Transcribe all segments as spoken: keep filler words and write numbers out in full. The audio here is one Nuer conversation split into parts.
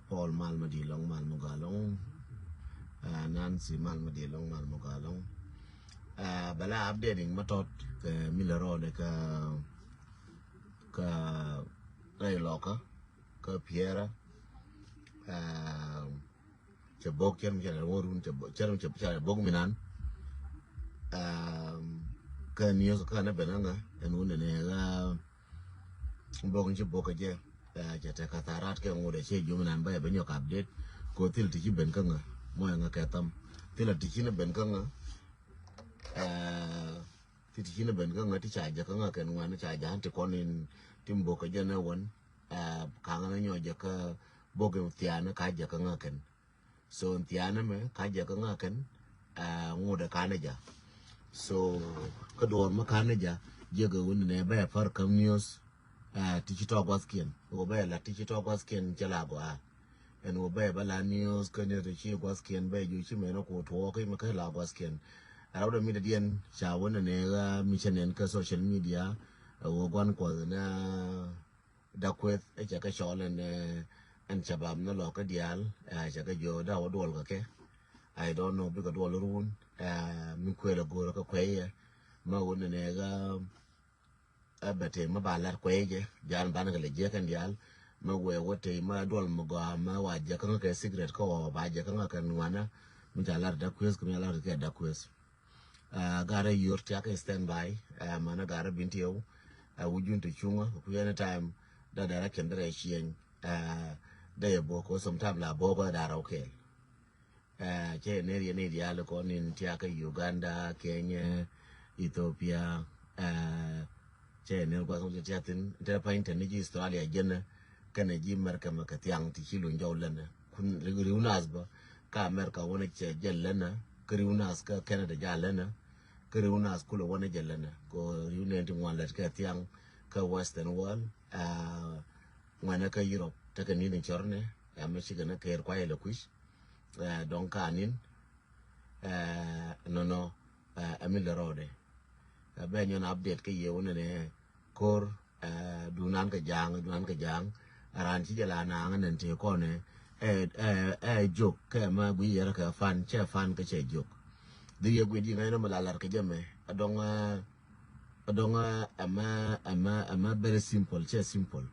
Paul Mal Madi Lɔŋ, Mal Muga Lɔŋ, ah, Nancy Mal Madi Lɔŋ, Mal Muga Lɔŋ. Ah, bɛ la updating ma tɔt kɛ mi lɛ rɔɔdɛ kä, kä rɛy lɔkä, kä Piera. Ah, cɛ bok cɛ mi cɛ lɛ wä run, cɛ bok, cɛ mi cɛ, cɛ lɛ bok mi nan. Ah, kä news kä nɛ ben ŋa, ɛn wun nɛ ŋa, bok ni ci bok kɛ jɛ. Ah, cɛ tɛ ka tharat kɛ ŋut ɛ cɛ jom nan ba yɛ ben yɔk update. Ko thil ti ci ben kä ŋa, mɔ yɛ ŋa kɛ tham. Thil ti ci ni ben kä ŋa. Ah, ti ti ci ni ben kä ŋa ti ca jɛ kä ŋa kɛn ŋuan ca jɛ han ti kɔn in ti bok kɛ jɛ nɛ wän. Ah, kaŋ ni nyɔ jɛ kä bok in thian ka jɛ kä ŋa kɛn. So thianɛ mɛ ka jɛ kä ŋa kɛn, ah, ŋut ɛ kanɛ ja. So kä duɔr mɛ kanɛ ja, jɛ kɛ wun nɛ bɛ par kam news, ah, ti ci tɔ guathkiɛn. Wä bɛ la ti ci tɔ guathkiɛn cɛ la gɔaa. Ɛn wä bɛ bɛ la news kä ni ti ci guathkiɛn bɛ ju ci mɛn ku tuɔɔk mɛ kä la guathkiɛn. Arau dɛ mi dɛ diɛn ca wun nɛ ɣä mi cɛ nɛn kä social media, ah, wä guan kuɔth na Dakueth ɛ cɛ kɛ cɔl ɛn, eh, ɛn cabab ni lɔkä diaal, eh, cɛ kɛ jiɔ da wä duɔl kɛ kɛ. I don't know bikɛ duɔl run, eh, mi kuël ɛ go̱o̱r kɛ kuɛy yɛ. Ma wä nɛnɛ ɣä, eh, bɛ tëë ma ba lat kuɛy jɛ, jaan banɛ kɛ lɛ jiɛ kɛn diaal. Ma wee wä tëë ma duɔl ma gɔaa ma wa jiɛ kä ŋä kɛ secret kä wä ba jiɛ kä ŋä kɛ ŋuanä. Mi ca lat Dakueth kɛ mi ca lat kɛ Dakueth. Ah, garɛ yur tiak stand by. Ah, mana garɛ bin tieu. Ah, wujun ti chunga ku any time da dara ken dara chien. Ah, da ye boko sometime la boko dara okel. Ah, che ne ri ne ri ale ko nin tiak Uganda, Kenya, Ethiopia. Ah, che ne kwa so tiatin te pa internet ji Australia jena. Kɛnɛ ji̱ Mɛrkɛ mɛ kɛ thiaŋ ti ci luny jɔw länɛ. Kun riw nath bä kä Mɛrkɛ wänɛ cɛ jɛ länɛ, kä riw nath kä Kɛnɛda ja länɛ, kä riw nath kulɛ wänɛ jɛ länɛ. Kɛ riw nɛn ti ŋuan lät kɛ thiaŋ kä Western world, ah, ŋuanɛ kä Europe tekɛ ni̱n in cɔrnɛ, ah, mɛ cikɛ ni kɛɛr kuayɛ lɛ kui̱c, ah, dɔŋ ka ni̱n, ah, nɔnɔ, ah, ɛ mi lɛ rɔɔdɛ. Ah, bɛ nyɔn update kä yɛ wänɛ nɛ, ko̱r, eh, dunan kɛ ja̱a̱ŋ, dunan kɛ ja̱a̱ŋ. Aran ci jɛ la naaŋ nɛn tëë kɔnɛ, eh, eh, eh, jok kɛ ma gui yɛrɛ kɛ fan, cɛ fan kɛ cɛ jok. Di yɛ gui di ŋa̱c nɔmɔ la lar kɛ jɛ mɛ. Adɔŋ, eh, adɔŋ, eh, ɛmɛ, ɛmɛ, ɛmɛ very simple, cɛ simple.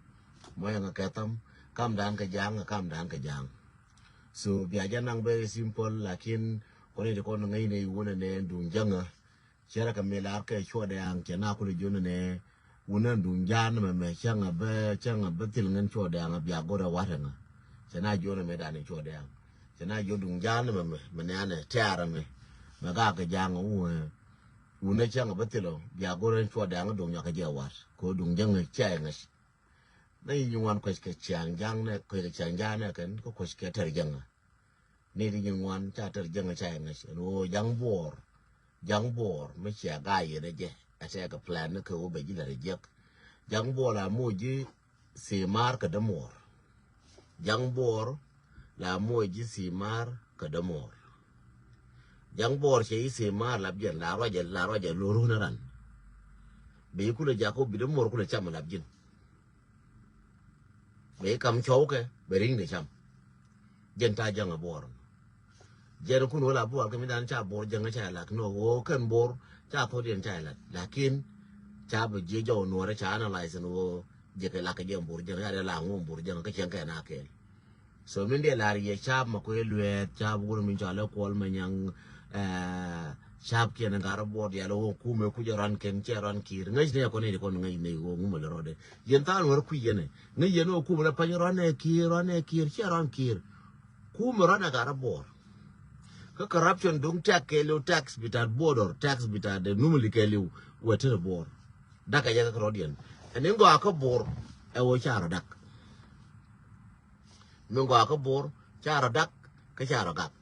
Mɔ yɛ ŋa kɛ tham, kam dan kɛ ja̱a̱ŋ, kam dan kɛ ja̱a̱ŋ. So bia jɛ naŋ very simple, lakin kɔn iti kɔn ŋa̱c nɛ iwunɛ nɛ duŋ jäŋä. Cɛ rɛ kɛ mi lar kɛ cuɔt dɛɛŋ cɛ na kulɛ jiɔn nɛ wunɛ duŋ ja̱a̱n mɛ mɛ cɛ ŋa bä cɛ ŋa bä thil ŋän cuɔt dɛɛŋ a bia go̱rɛ warɛ ŋa. Cɛ na jiɔn mɛ dan cuɔt dɛɛŋ cɛ na jiɔ duŋ ja̱a̱n mɛ mɛ mɛ nɛ anɛ tɛɛrɛ mɛ mɛ ga kɛ ja̱a̱n ŋa wunɛ wunɛ cɛ ŋa bä thil ɔ bia go̱rɛ cuɔt dɛɛŋ duŋ nyɔkɛ jɛ war ko duŋ jäŋ cɛ ŋa. Nɛ yi ŋuan kuec kɛ ciaŋ ja̱a̱n nɛ kuec kɛ ciaŋ ja̱a̱n nɛ kɛn ko kuec kɛ tɛr jäŋ ŋa. Ni di nyin ŋuan ca tɛr jäŋ ca yɛ ŋäc ɛn ɣöö ja̱ŋ buɔɔr. Ja̱ŋ buɔɔr mi cia ga̱a̱c yɛn ɛ jɛ ɛ tɛɛkɛ plan ni kɛ ɣöö bɛ ji̱ lät ɛ jiäk. Ja̱ŋ buɔɔr la moc ji̱ thimar kɛ dämuɔɔr. Ja̱ŋ buɔɔr la moc ji̱ thimar kɛ dämuɔɔr. Ja̱ŋ buɔɔr cɛ ji̱ thimar lap jɛn la ruacɛ la ruacɛ lo̱r wun ran. Bi kulɛ jak ɣöö bi dämuɔɔr kulɛ cam lap ji̱n. Bɛ i̱ kam cɔwkɛ bɛ ri̱ŋdɛ cam. Jɛn ta jäŋ a buɔr. Jɛn kun wä la buɔr kɛ mi dan ca buɔr jäŋ ca lak nɔ wä kɛn buɔr ca thot yɛn ca lak lakin ca bɛ jiɛ jɔw nuɔrɛ ca analyze ni wä jɛ kɛ lak kɛ jɛn buɔr jäŋ ca dee la ŋuɔm buɔr jäŋ kä cɛŋ kɛ na kɛɛl. So min dee lar yɛ cap ma kuɛ luɛɛth cap wur min cɔal ɛ kuɔl ma nyaŋ. Cap kiɛn gat rɔ buɔt yal wä kumɛ kucɛ rɔn kɛn cɛ rɔn kiir ŋäc ni ɛ kɔn i̱ kɔn ŋäc ni wä ŋumɛ lɛ rɔdɛ. Yɛn thaal wär kui̱ yɛn ɛ ŋäc yɛn wä kumɛ lɛ pany rɔn ɛ kiir rɔn ɛ kiir cɛ rɔn kiir. Kumɛ rɔn ɛ gat rɔ buɔt. Kä corruption duŋ tax kɛɛliw tax bitat border tax bitat de numli kɛɛliw wɛ tɛn buɔr. Dak ɛ jɛ kä rɔdiɛn ɛn in gɔaa kä buɔr ɛ wä ca rɔ dak. Min gɔaa kä buɔr ca rɔ dak kä ca rɔ gak.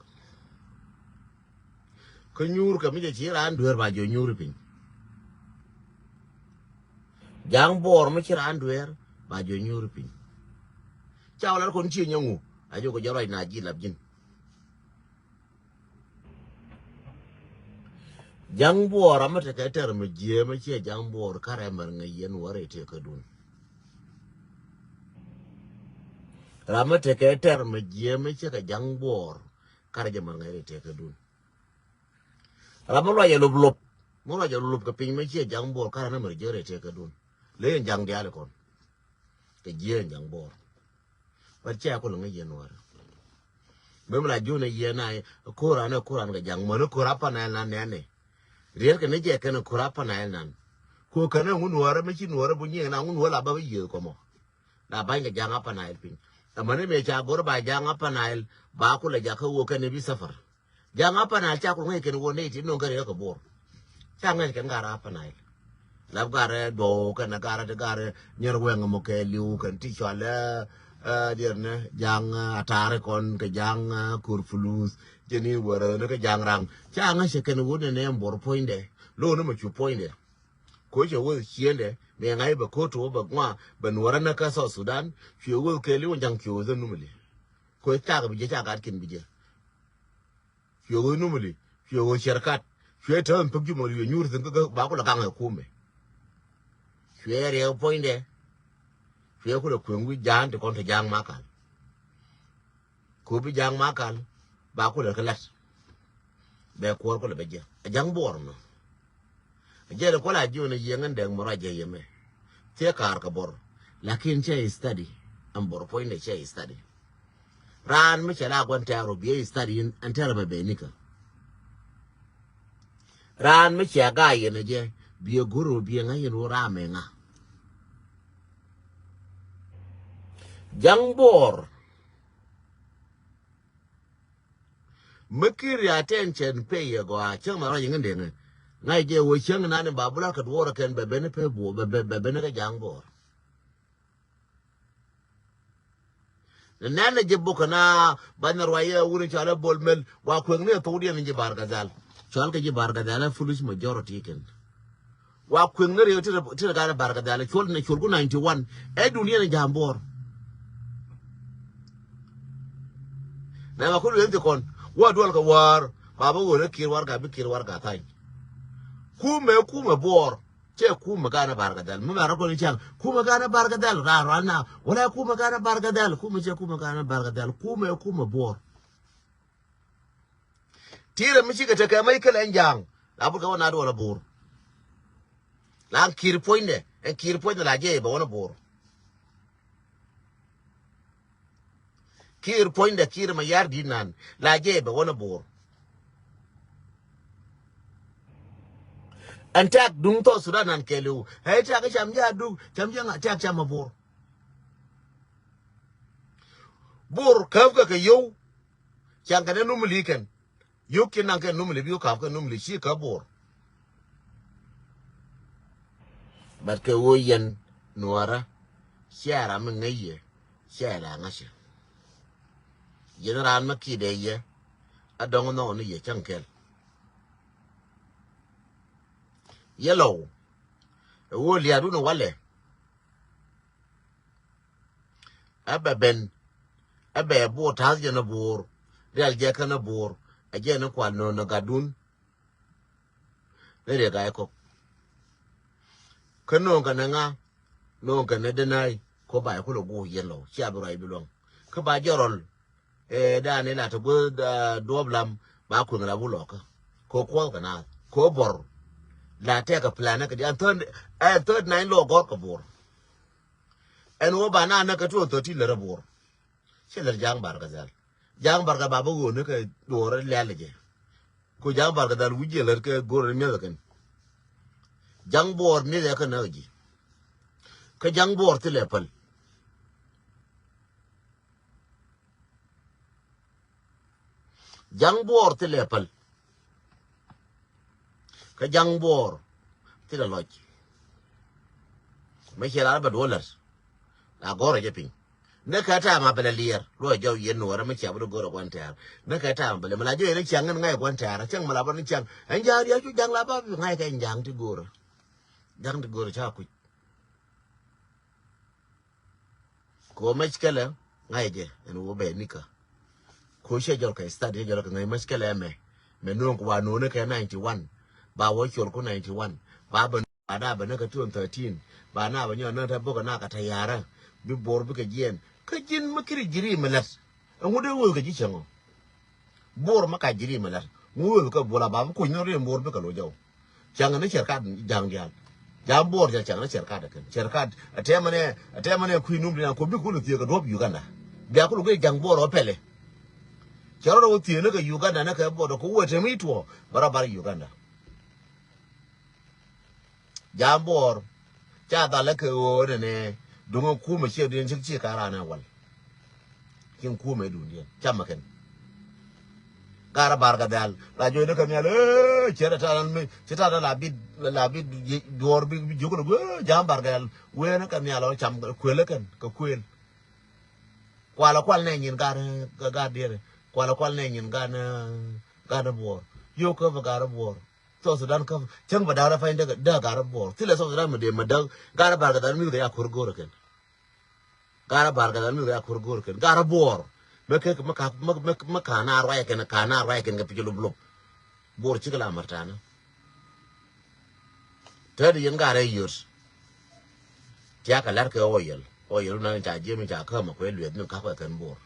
Kä nyuur kɛ mi jɛ ci raan dueer ba jɔ nyuur piny. Ja̱a̱ŋ buɔr mi ci raan dueer ba jɔ nyuur piny. Ca wä lar kɔn ci nyɛ ŋu a jɔ kɛ jɛ ruac na ji̱ lap ji̱n. Ja̱ŋ buɔɔr amä tekɛ tɛr mi jiee mä ciɛ ja̱ŋ buɔɔr karɛ mɛr ŋäc yɛn wä rɛy tëë kädun. Ram mi tekɛ tɛr mi jiɛ mi cɛ kɛ jaŋ buɔɔr. Karɛ jɛ mɛr ŋa̱c rɛ tekɛ dun. Ram mi luacɛ lop lop. Mi luacɛ lop lop kɛ piny mi ciɛ jaŋ buɔɔr karɛ ni mɛr jiɛ rɛ tekɛ dun. Ley in jaŋ diaal kɔn. Kɛ jiɛ in jaŋ buɔɔr. But cɛ kul ŋäc yɛn wärä. Mem la jun a yɛn a koran a koran kɛ jaŋ mɔni kora panɛl nan nɛnɛ. Rier kɛ ni jɛ kɛn kora panɛl nan. Ko kɛn a ŋun wärä mi ci nuɔrä bu nyiŋ na ŋun wä la ba bi yieth kɔmɔ. La ba̱ny kɛ ja̱a̱ŋ Upper Nile piny. Amäni mëë ca go̱r ba ja̱a̱ŋ Upper Nile ba kulɛ jakä wä kɛn i̱ bi safar. Ja̱a̱ŋ Upper Nile ca kul ŋäc kɛn wä nɛy ti no̱o̱ŋ kɛ riek kɛ Bor. Ca ŋäc kɛn gar Upper Nile. Lap gar duɔw kɛn gar ti gar nyɛr wɛŋ mɔ kɛ liw kɛn ti cɔal ɛ diɛr ni ja̱a̱ŋ Atar kɔn kɛ ja̱a̱ŋ Kur Fulus jɛn in wärä ni kɛ ja̱a̱ŋ Raŋ. Ca ŋäc kɛn wä nɛnɛ Bor puɔ̱nydɛ. Lo̱o̱n mɔ cu puɔ̱nydɛ. Ko cɛ wä ciendɛ mɛ ŋa̱c bɛ ko̱t wä bɛ ŋua bɛ nuɔrä nä kä South Sudan. Cuɛ wä kɛ liw ja̱ŋ cuɛ wä thä numili. Ko cakɛ bi jɛ ca gat kin bi jɛ. Cuɛ wä numili cuɛ wä cɛr kat. Cuɛ tääm pek jumɔ liw nyuur thin kä ba kulɛ gaŋ ɛ kumɛ. Cuɛ riɛk puɔ̱nydɛ. Cuɛ kulɛ kueŋ wi̱c ja̱a̱n ti kɔn te ja̱a̱ŋ makal. Ko bi ja̱a̱ŋ makal ba kulɛ kä lat. Bɛ kuɔr kulɛ bɛ jɛ a ja̱ŋ buɔr nɔ. A jɛ lɛ kuɔl a ji̱ wun a yiëŋ in dɛŋ mɛ ruac jɛ yɛ mɛ. Thiee kaar kɛ Bor. Lakin cɛ study. Ɛn Bor puɔ̱nydɛ cɛ study. Raan mi cɛ la gua̱n tɛɛr ɔ biɛ study in ɛn tɛɛr mɛ bɛ nikä. Raan mi cɛ ga̱a̱ yɛn a jɛ biɛ go̱r ɔ biɛ ŋa̱c yɛn wä ram mɛ ŋa̱. Ja̱ŋ buɔr. Mi kiri attention pay yɛ gɔaa cäŋ ma rɔc ŋin deŋɛ. Ŋa̱c jɛ wä cäŋ nani ba bular kɛ duɔɔr kɛn bɛ ben pay buɔ bɛ ben kɛ ja̱ŋ buɔr. Nɛn ni ji̱ buk kɛ na banɛ ruac yɛ wuni cɔal ɛ Bol Mel wa kueŋ ni ɛ thok diɛn ni ji̱ Bar Gadhal. Cɔal kɛ ji̱ Bar Gadhal ɛ foolish majority kɛn. Wa kueŋ ni riw ti ti gan Bar Gadhal cuɔl ni cuɔl ku ninety one. Ɛ dunia ni ja̱a̱m buɔr. Nɛ ma kul wen ti kɔn wa duɔl kɛ war ba ba won kir war ga bi kir war ga tha̱ny. Kumɛ kumɛ buɔr. Cɛ kumɛ gan Bar Gadhal mi mɛ ra kɔn cɛŋ kumɛ gan Bar Gadhal ra ra na wala kumɛ gan Bar Gadhal kumɛ cɛ kumɛ gan Bar Gadhal kumɛ kumɛ buɔr. Tirɛ mi cikɛ tekɛ mec kɛ lɛ ɛn ja̱a̱ŋ la bur kɛ wä na duɔl a Bor. La ɛn kir puɔ̱nydɛ ɛn kir puɔ̱nydɛ la jɛ bɛ wä na Bor. Kir puɔ̱nydɛ kir ma yar di̱t nan la jɛ bɛ wä na Bor. Ɛn tɛk duŋ thɔ Sudan nan kɛɛliw ɛ tɛk cam jɛ a duk cam jɛ ŋa tɛk cam a Bor. Bor käp kɛ kɛ yio̱w. Ca̱ŋ kɛn ɛ numli kɛn. Yio̱k ci naŋ kɛn numli bi wä ka̱p kɛn numli ci käp Bor. But kɛ ɣöö yɛn nuɔ̱ɔ̱rä ciɛ ram mi ŋäc yɛ ciɛ la ŋäcä. Yɛn raan mi ki̱dɛ yɛ a dɔ̱ŋ nhɔk ni yɛ cäŋ kɛl. Yɛ lɔw ɛ ɣöö lia̱a̱dun walɛ. Ɛ bɛ ben ɛ bɛ Bor ta̱th jɛ ni Bor. Rial jɛ kä ni Bor ɛ jɛ ni kual no̱o̱ŋ ni gatdun. Ni riek a ɛ kɔk kä no̱o̱ŋ kɛ ni ŋa no̱o̱ŋ kɛ ni denay. Ko ba ɛ kulɛ guuk yɛn lɔ cia bi ruac bi luäŋ kä ba jɛ rɔl. Ɛ dan ila ti guäth duɔp lam ba kueŋ la wulɔkä. Ko kuɔth kɛ naath ko Bor. La tɛk kɛ plan kɛ di ɛn third ɛn third nine lɔ gɔr kɛ Bor. Ɛn wä ba na näk kɛ tuɔɔk thirteen lɛ rɛ Bor. Cɛ lɛ ja̱a̱ŋ Bar Gadhal. Ja̱a̱ŋ Bar Gadhal ba bä ɣöö ni kɛ duɔɔr lial jɛ. Ko ja̱a̱ŋ Bar Gadhal wi̱c jɛ lät kɛ go̱r ni mi̱eth kɛn. Ja̱a̱ŋ Bor mi̱eth ɛ kɛ näk ji̱. Kä ja̱a̱ŋ Bor thilɛ päl. Ja̱ŋ Buɔɔr thilɛ päl. Kä Ja̱ŋ Buɔɔr thilɛ lɔc. Mɛ ciɛ lar bɛ duɔlɛr. La gɔrɛ jɛ piny. Ni kɛ ta̱a̱ ma bɛ lɛ liɛr luɔ jɔw yɛn nuɔrɛ mi ciɛ bɛ duɔl gɔrɛ gua̱n tɛ̈r. Ni kɛ ta̱a̱ ma bɛ lɛ mi la jɛ yɛn ni ciaŋ ŋa̱c gua̱n tɛ̈r cäŋ mi la bä ni ciaŋ. Ɛn ja̱a̱r yɛ cu Ja̱ŋ la bä bi ŋa̱c kɛ Ja̱ŋ ti go̱rɛ. Ja̱ŋ ti go̱rɛ ca kuc. Ko mɛc kɛlɛ ŋa̱cɛ jɛ ɛn wä bɛ nikä. Ko cɛ jɔl kɛ start cɛ jɔl kɛ ŋa̱c mɛc kɛlɛ mɛ. Mɛ nuɔ̱ŋ kɛ wa nuɔ̱ŋ kɛ ninety one. Ba wä col ku ninety one. Ba bɛ ba na bɛ ni kɛ two thousand thirteen. Ba na bɛ nyɔ ni tɛ bok na kɛ tɛ yarä. Bi Bor bikɛ jiɛn. Kä ji̱n mi kiri ji̱ ri mi lät. Ɛŋu dee wee kɛ ji̱ cäŋ ɔ? Buɔr mi ka ji̱ ri mi lät. Ŋu wee kɛ bul a ba bi kuc ni ri buɔr bikɛ lo̱c jɔw. Cäŋ ni cɛr kat ja̱ŋ diaal. Ja̱ŋ buɔr cɛ cäŋ ni cɛr kat kɛn. Cɛr kat a tɛmɛ nɛ, a tɛmɛ nɛ kui̱ num diaal ko bi kul thiee kɛ duɔ̱p Uganda. Bia kul kɛ ja̱ŋ buɔr ɔ pɛlɛ. Cɛ rɔ wä thiee ni kɛ Uganda ni kɛ buɔr ko wee tɛmɛ i̱ tuɔ. Bä rɔ bar Uganda. Ja̱a̱m buɔɔr ca dhalä kɛ ɣöö nɛnɛ duŋ ɛ kumɛ ciɛ diɛn cik ci ka raan ɛ wal. Cin kumɛ duundiɛn camɛ kɛn. Garɛ bar kɛ dhal la juɔcni kɛ nhial, ee, ciɛ rɛ ta̱a̱ mi ci ta̱a̱ la bit, la bit duɔɔr bi, bi jiök ni guee, ee, ja̱a̱m bar kɛ dhal weenä kɛ nhial ɔ cam kuëlä kɛn kɛ kuël. Kualɛ kual nɛ nyin garɛ, garɛ diɛrɛ. Kualɛ kual nɛ nyin garɛ, garɛ buɔɔr. Yio̱w kä bä garɛ buɔɔr. South Sudan kä cäŋ bä da̱a̱k rɛ pa̱ny dee, dee ga̱r buɔɔr. Thilɛ South Sudan mi dee mi däk ga̱r bar kɛ dhan mi kɛ ya ko̱r go̱o̱r kɛn. Ga̱r bar kɛ dhan mi kɛ ya ko̱r go̱o̱r kɛn. Ga̱r buɔɔr. Mɛ kɛ mɛ ka mɛ mɛ mɛ ka na ruac kɛn, ka na ruac kɛn kɛ pi̱c lop lop. Buɔɔr cikɛ la mɛr tanä. Tɛt yɛn ga̱r ɛ yöt. Tiakä la̱r kɛ oil. Oil wun nan ca jiɛm ca kämɛ kuɛ lueth ni ka̱pkɛ kɛn buɔɔr.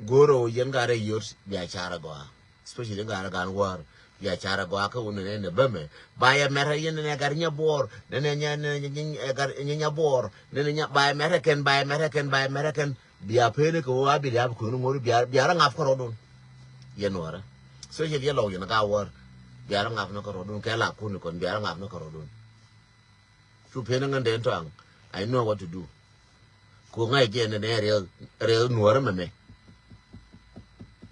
Go̱o̱r ɛ ɣöö yɛn gat rɛy yöt biacara gɔaa. Especially gat rɛy gan wäär biacara gɔaa kä wun nɛnɛ nɛ bämɛ. Ba yɛ mɛrɛ yɛn nɛnɛ gat nyɛ buɔɔr, nɛnɛ nyɛ, nɛnɛ nyɛ, nyɛ, ɛ gat nyɛ, nyɛ buɔɔr, nɛnɛ nyɛ ba yɛ mɛrɛ kɛn, ba yɛ mɛrɛ kɛn, ba yɛ mɛrɛ kɛn. Bia peni kɛ ɣöö a bi lia̱a̱p kuŋni ŋo̱ri bia, bia rɛ ŋa̱p kä rɔ̱dun. Yɛn wäärä. Especially yɛ lɔw yɛn gat wäär. Bia rɛ ŋa̱p ni kä rɔ̱dun kɛ la kun kɔn bia rɛ ŋa̱p ni kä rɔ̱dun. Cu pen ŋän den tɔaŋ. I know what to do. Ku ŋa̱c jɛ ni nɛ riɛk, riɛk nuɔ̱ɔ̱rä mɛmɛ.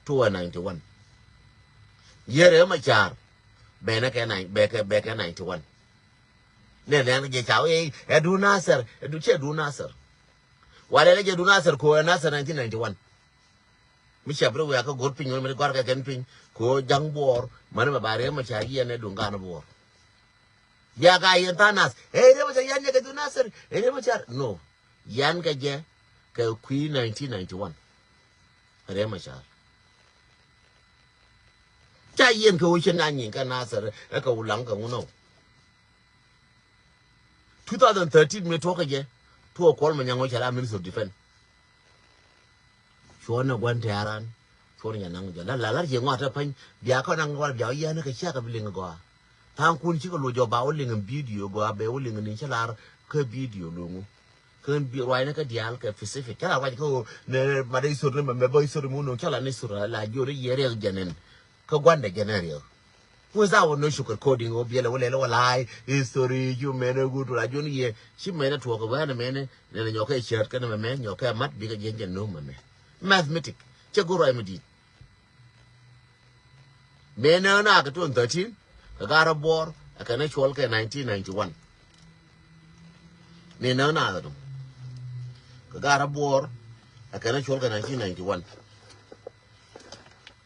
Two ninety one. Yɛ riɛk ma car. Bɛnɛ kɛ nine, bɛ kɛ, bɛ kɛ ninety one. Nɛ nɛ jɛ ca wee ɛ du Nasir, ɛ du cɛ du Nasir. Walɛ lɛ jɛ du Nasir ko ɛ Nasir nineteen ninety one. Mi cɛ bi ri wiak kä go̱r piny wä mi gɔ̱a̱r kɛ kɛn piny ko ja̱ŋ buɔɔr mäni mɛ ba riɛk ma car yɛn ɛ duŋ gan buɔɔr. Bia ka yɛn tha̱a̱ŋ nath ɛ riɛk ma car yɛn yɛ kɛ du Nasir ɛ riɛk ma car no. Yɛn kɛ jɛ kɛ kui̱ nineteen ninety one. Riɛk ma car ca yɛn kɛ wä cɛ na nyin kɛ Nasir ɛ kɛ wulaŋ kɛ ŋun ɔ. Two thousand thirteen mi tuɔkä jɛ tuɔ Kuɔl Manyaŋ wä cɛ la Minister of Defense. Cuɔn ni gua̱n tɛ̈ran cuɔn ni jɛ naŋ jɔl la la lar jiɛ ŋuat te pany. Bia kɔn naŋ wal bia wä yian ni kɛ ciak kɛ bi liŋ gɔaa. Tha̱a̱ŋ kun cikɛ loc jɔ ba wä liŋ video gɔaa bɛ wä liŋ ni cä lar kä video loŋu. Kɛ bi ruac ni kä diaal kɛ Pacific cä la ruac kä ɣöö ni ma dee isot ni mɛ bä isot mi wä no̱o̱ŋ cä la ni isot la jiot i̱ yɛ riɛk jɛn ɛn. Kä gua̱ndɛ jɛn ɛ riɛk. Wes a wä no̱ cukɛ coding wä biɛlɛ wä lɛl wä la̱a̱y history cu mɛn ɛ wut wä la jun yɛ ci mɛn ɛ tuɔɔk ɛ wɛn ɛ mɛn ɛ nɛn ɛ nyɔkɛ cäät kɛn ɛ mɛ mɛ nyɔkɛ mat bikɛ jiɛn jɛ no̱o̱ŋ mɛ mɛ. Mathematic cɛ go̱r ruac mi di̱i̱t. Mëë nääk naath kɛ twenty thirteen kɛ gaat rɔ buɔɔr ɛ kɛn ɛ cuɔl kɛ nineteen ninety one. Mëë nääk naath kɛ twenty kɛ gaat rɔ buɔɔr ɛ kɛn ɛ cuɔl kɛ nineteen ninety one.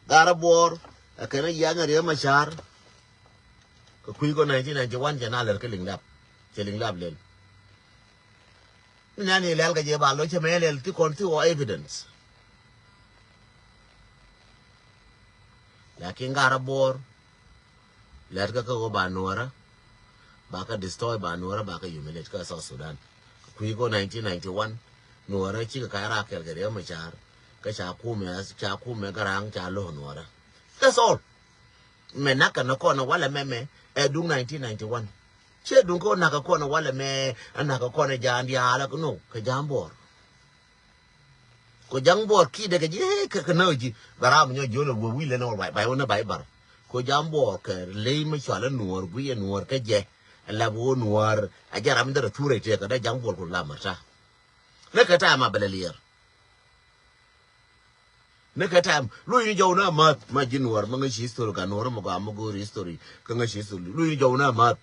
Gaat rɔ buɔɔr ɛ kɛn ɛ yiaŋ ɛ Riɛk Macar. Kɛ kui̱ kɔ nineteen ninety one cɛ na lɛr kä liŋ lap cɛ liŋ lap lɛl. Mi nani lɛl kɛ jɛ ba lo̱c cɛ mɛ lɛl ti kɔn ti wä evidence. Lakin gaat rɔ buɔɔr lɛt kä kä wä ba nuɔrä ba kä destroy ba nuɔrä ba kä humiliate kä South Sudan. Kɛ kui̱ kɔ nineteen ninety one nuɔrä cikɛ ka̱ rak kɛl kɛ Riɛk Macar kä ca kumɛ ca kumɛ Garaŋ ca lo̱k nuɔrä. That's all. Mɛ nak kɛ ni kɔn walɛ mɛ mɛ ɛ duŋ nineteen ninety one. Ciɛ duŋ kɛ wä nak kɛ kɔn walɛ mɛ ɛ nak kɛ kɔn ɛ ja̱a̱n diaal ɛ kɛ no kɛ ja̱a̱n buɔɔr. Kɛ ja̱a̱n buɔɔr kiɛ dee kɛ ji̱ kɛ kɛ näk ji̱ bɛ ram nyɔ ji̱ wä lɛ wä wi̱i̱ lɛ ni wä bay wä ni bay bar. Kɛ ja̱a̱n buɔɔr kɛ ley mi cɔal ɛ nuɔɔr gui̱c ɛ nuɔɔr kä jɛ ɛ lap wä nuɔɔr ɛ jɛ ram in derɛ thurɛ tëë kɛ dee ja̱a̱n buɔɔr ku lam ɛ ta̱. Ni kɛ ta̱a̱ ma bɛ lɛ liɛɛr. Ni kɛ ta̱a̱ luc ni jɔw ni amäth ma ji̱ nuɔɔr ma ŋäc ci history ka nuɔɔr ma gɔaa ma go̱o̱r history kä ŋäc ci history luc ni jɔw ni amäth.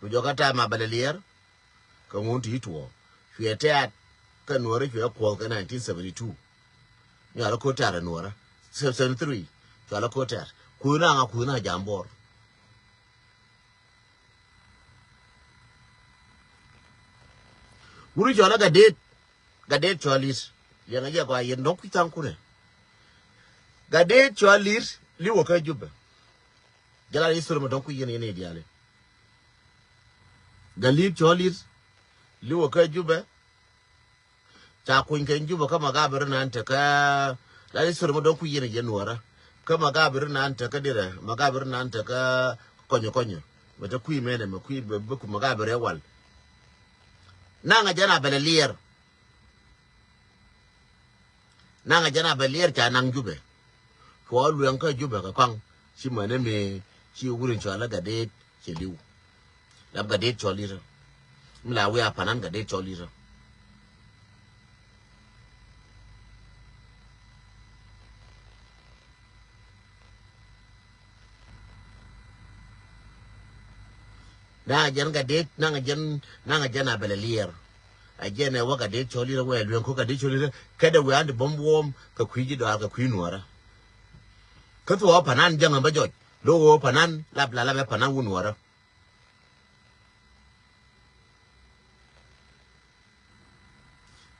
Lu jɔkä ta̱a̱ ma bɛ lɛ liɛɛr kɛ ŋun ti tuɔɔ cuɛ tɛ̈t kɛ nuɔɔr cuɛ kuɔth kɛ nineteen seventy two. Nyual ko̱ tɛ̈t ɛ nuɔɔr seventy three cual ko̱ tɛ̈t kuth na ŋa kuth na ja̱a̱m buɔɔr. Wuri cɔl ɛ Gadet. Gadet cɔl i̱t liɛŋɛ jɛ gɔaa yɛn dɔ̱ŋ kui̱ tha̱a̱ŋ kunɛ. Gadet cɔl i̱t li̱wä kä Jubɛ. Jɛ la history mɛ dɔ̱ŋ kui̱ yɛn yɛn i̱ diaali. Gadet cɔl i̱t li̱wä kä Jubɛ. Ca kuny kɛ Jubɛ kä Magabir nan tekä. La di sori mɛ dɔ̱ŋ kui̱ yɛn a yɛn Nuɔrä. Kä Magabir nan tekä dirɛ, Magabir nan tekä kɔnyɔ kɔnyɔ. Mɛ te kui̱ mɛnɛ mɛ kui̱ bɛ bɛ ku Magabir ɛ wal. Naŋ a jɛn a bɛlɛ liɛr. Naŋ a jɛn a bɛ liɛr ca naŋ Jubɛ. Cuɔ luɛŋ kä Jubɛ kɛ kɔaŋ. Ci mänɛ mi ci wur in cɔal a Gatdet ci li̱w. Lap Gatdet cɔl itɔ. Mi la wi̱i̱ a panan Gatdet cɔl itɔ. Naŋ a jɛn Gatdet, naŋ a jɛn, naŋ a jɛn a bɛlɛ liɛr. A jɛn ɛ wä Gatdet cɔl itɔ wä ɛ lueŋ ko Gatdet cɔl itɔ. Kɛdɛ wä an di bom wuɔm kɛ kui̱ ji̱ dɔaar kɛ kui̱ Nuɔrä. Kä thuɔɔ panan jäŋ ɛn bä jɔc. Lo̱k ɣöö panan lap la lap ɛ panan wun Nuɔrä.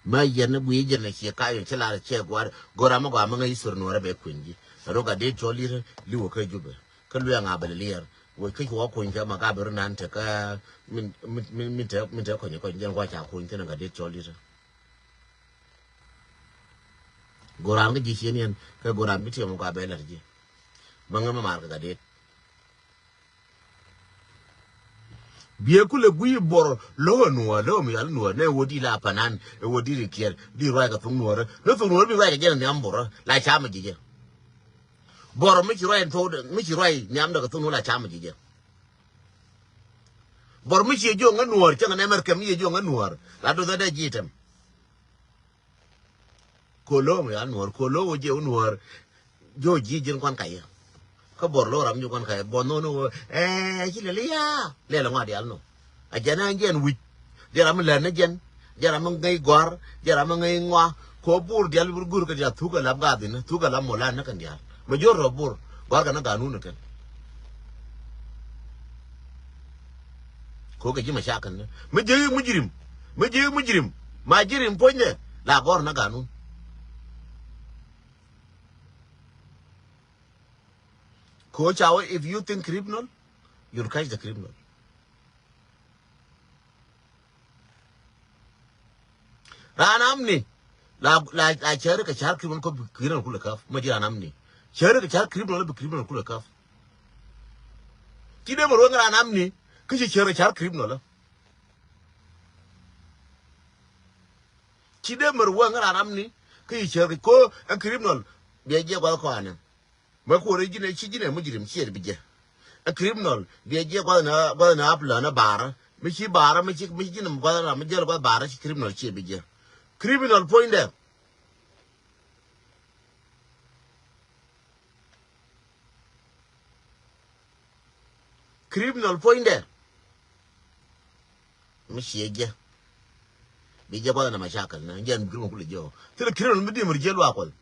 Ma yɛn ni guiy jɛn na cie kayɔ ci lar cie guar gora ma gɔaa ma ŋäc thur Nuɔrä bɛ kueny ji̱. Rok a dee cɔl yir liwä kä Jubɛ kä luɛŋ a bɛ liɛr wec kä ci wä kueny kä Magabir nan te kä min min min min te min te kɔny kɔny jɛn gua ca kueny thin a gat dee cɔl yir. Goran kä ji̱ cien yɛn kä goran bi tiɛm gua bɛ lat ji̱. Ma ŋä ma mar kä gat dee. Biɛ kulɛ guiy bor lo̱k ɛ nuɔɔr lo̱k ɛ mi yal nuɔɔr nɛ wä di la panan ɛ wä di ri kiɛr di ruac kɛ thok nuɔɔr. Ni thok nuɔɔr bi ruac kɛ jɛn nhiam bor la cam ji̱ jɛ. Bor mi ci ruac thok mi ci ruac nhiam dɛ kɛ thok nuɔɔr la cam ji̱ jɛ. Bor mi ci jɔŋ ɛ nuɔɔr cäŋ nɛ mɛr kɛm mi ci jɔŋ ɛ nuɔɔr la doth ɛ dɛ ji̱ tɛm. Kolo mi yal nuɔr kolo wä jɛ wä nuɔr. Jo ji̱ ji̱n kuan kayɛ. Kä bor lo ram ji̱ kuan kayɛ bor nono wä. Ɛɛ ci lɛ liya lɛ lɛ ŋɔa dial no. A jɛn a jɛn wi̱c. Jɛ ram mi lɛn ni jɛn. Jɛ ram mi ŋäc gɔar. Jɛ ram mi ŋäc ŋɔa. Ko bur dial bi gur kɛ dial thuk a lap gaa dhin thuk a lap molan ni kɛn dial. Ma jor rɔ bur gɔar kɛ ni ganun ni kɛn. Ko kɛ ji̱ ma cakɛn ni mi ji̱ mujrim. Mi ji̱ mujrim ma ji̱ rim puɔ̱nydɛ la gɔr ni ganun. Ko ca wä if you think criminal, you'll catch the criminal. Ran amni la la la cäri kɛ car criminal ko bi criminal kulɛ kaf ma ji̱ ran amni. Cäri kɛ car criminal bi criminal kulɛ kaf. Ci dee mɛ ruɔ̱ŋ ran amni kä ci cäri kɛ car criminal. Ci dee mɛ ruɔ̱ŋ ran amni kä ci cäri kɛ ko ɛ criminal. Biɛ jiɛ guath kɔanɛ. Mɛ kuɔrɛ ji̱n ɛ ci ji̱n ɛ mujrim ciɛ bi jɛ. Ɛ criminal biɛ jiɛ guath na guath na apla na bara mi ci bara mi ci mi ci ji̱n ɛ guath na mi jɛl guath bara ci criminal ciɛ bi jɛ. Criminal puɔ̱nydɛ. Criminal puɔ̱nydɛ. Mi ciɛ jɛ bi jɛ guath na mashakal na jɛ mi criminal kulɛ jɛ ɔ thilɛ criminal mi dimir jɛ luak kuɔth.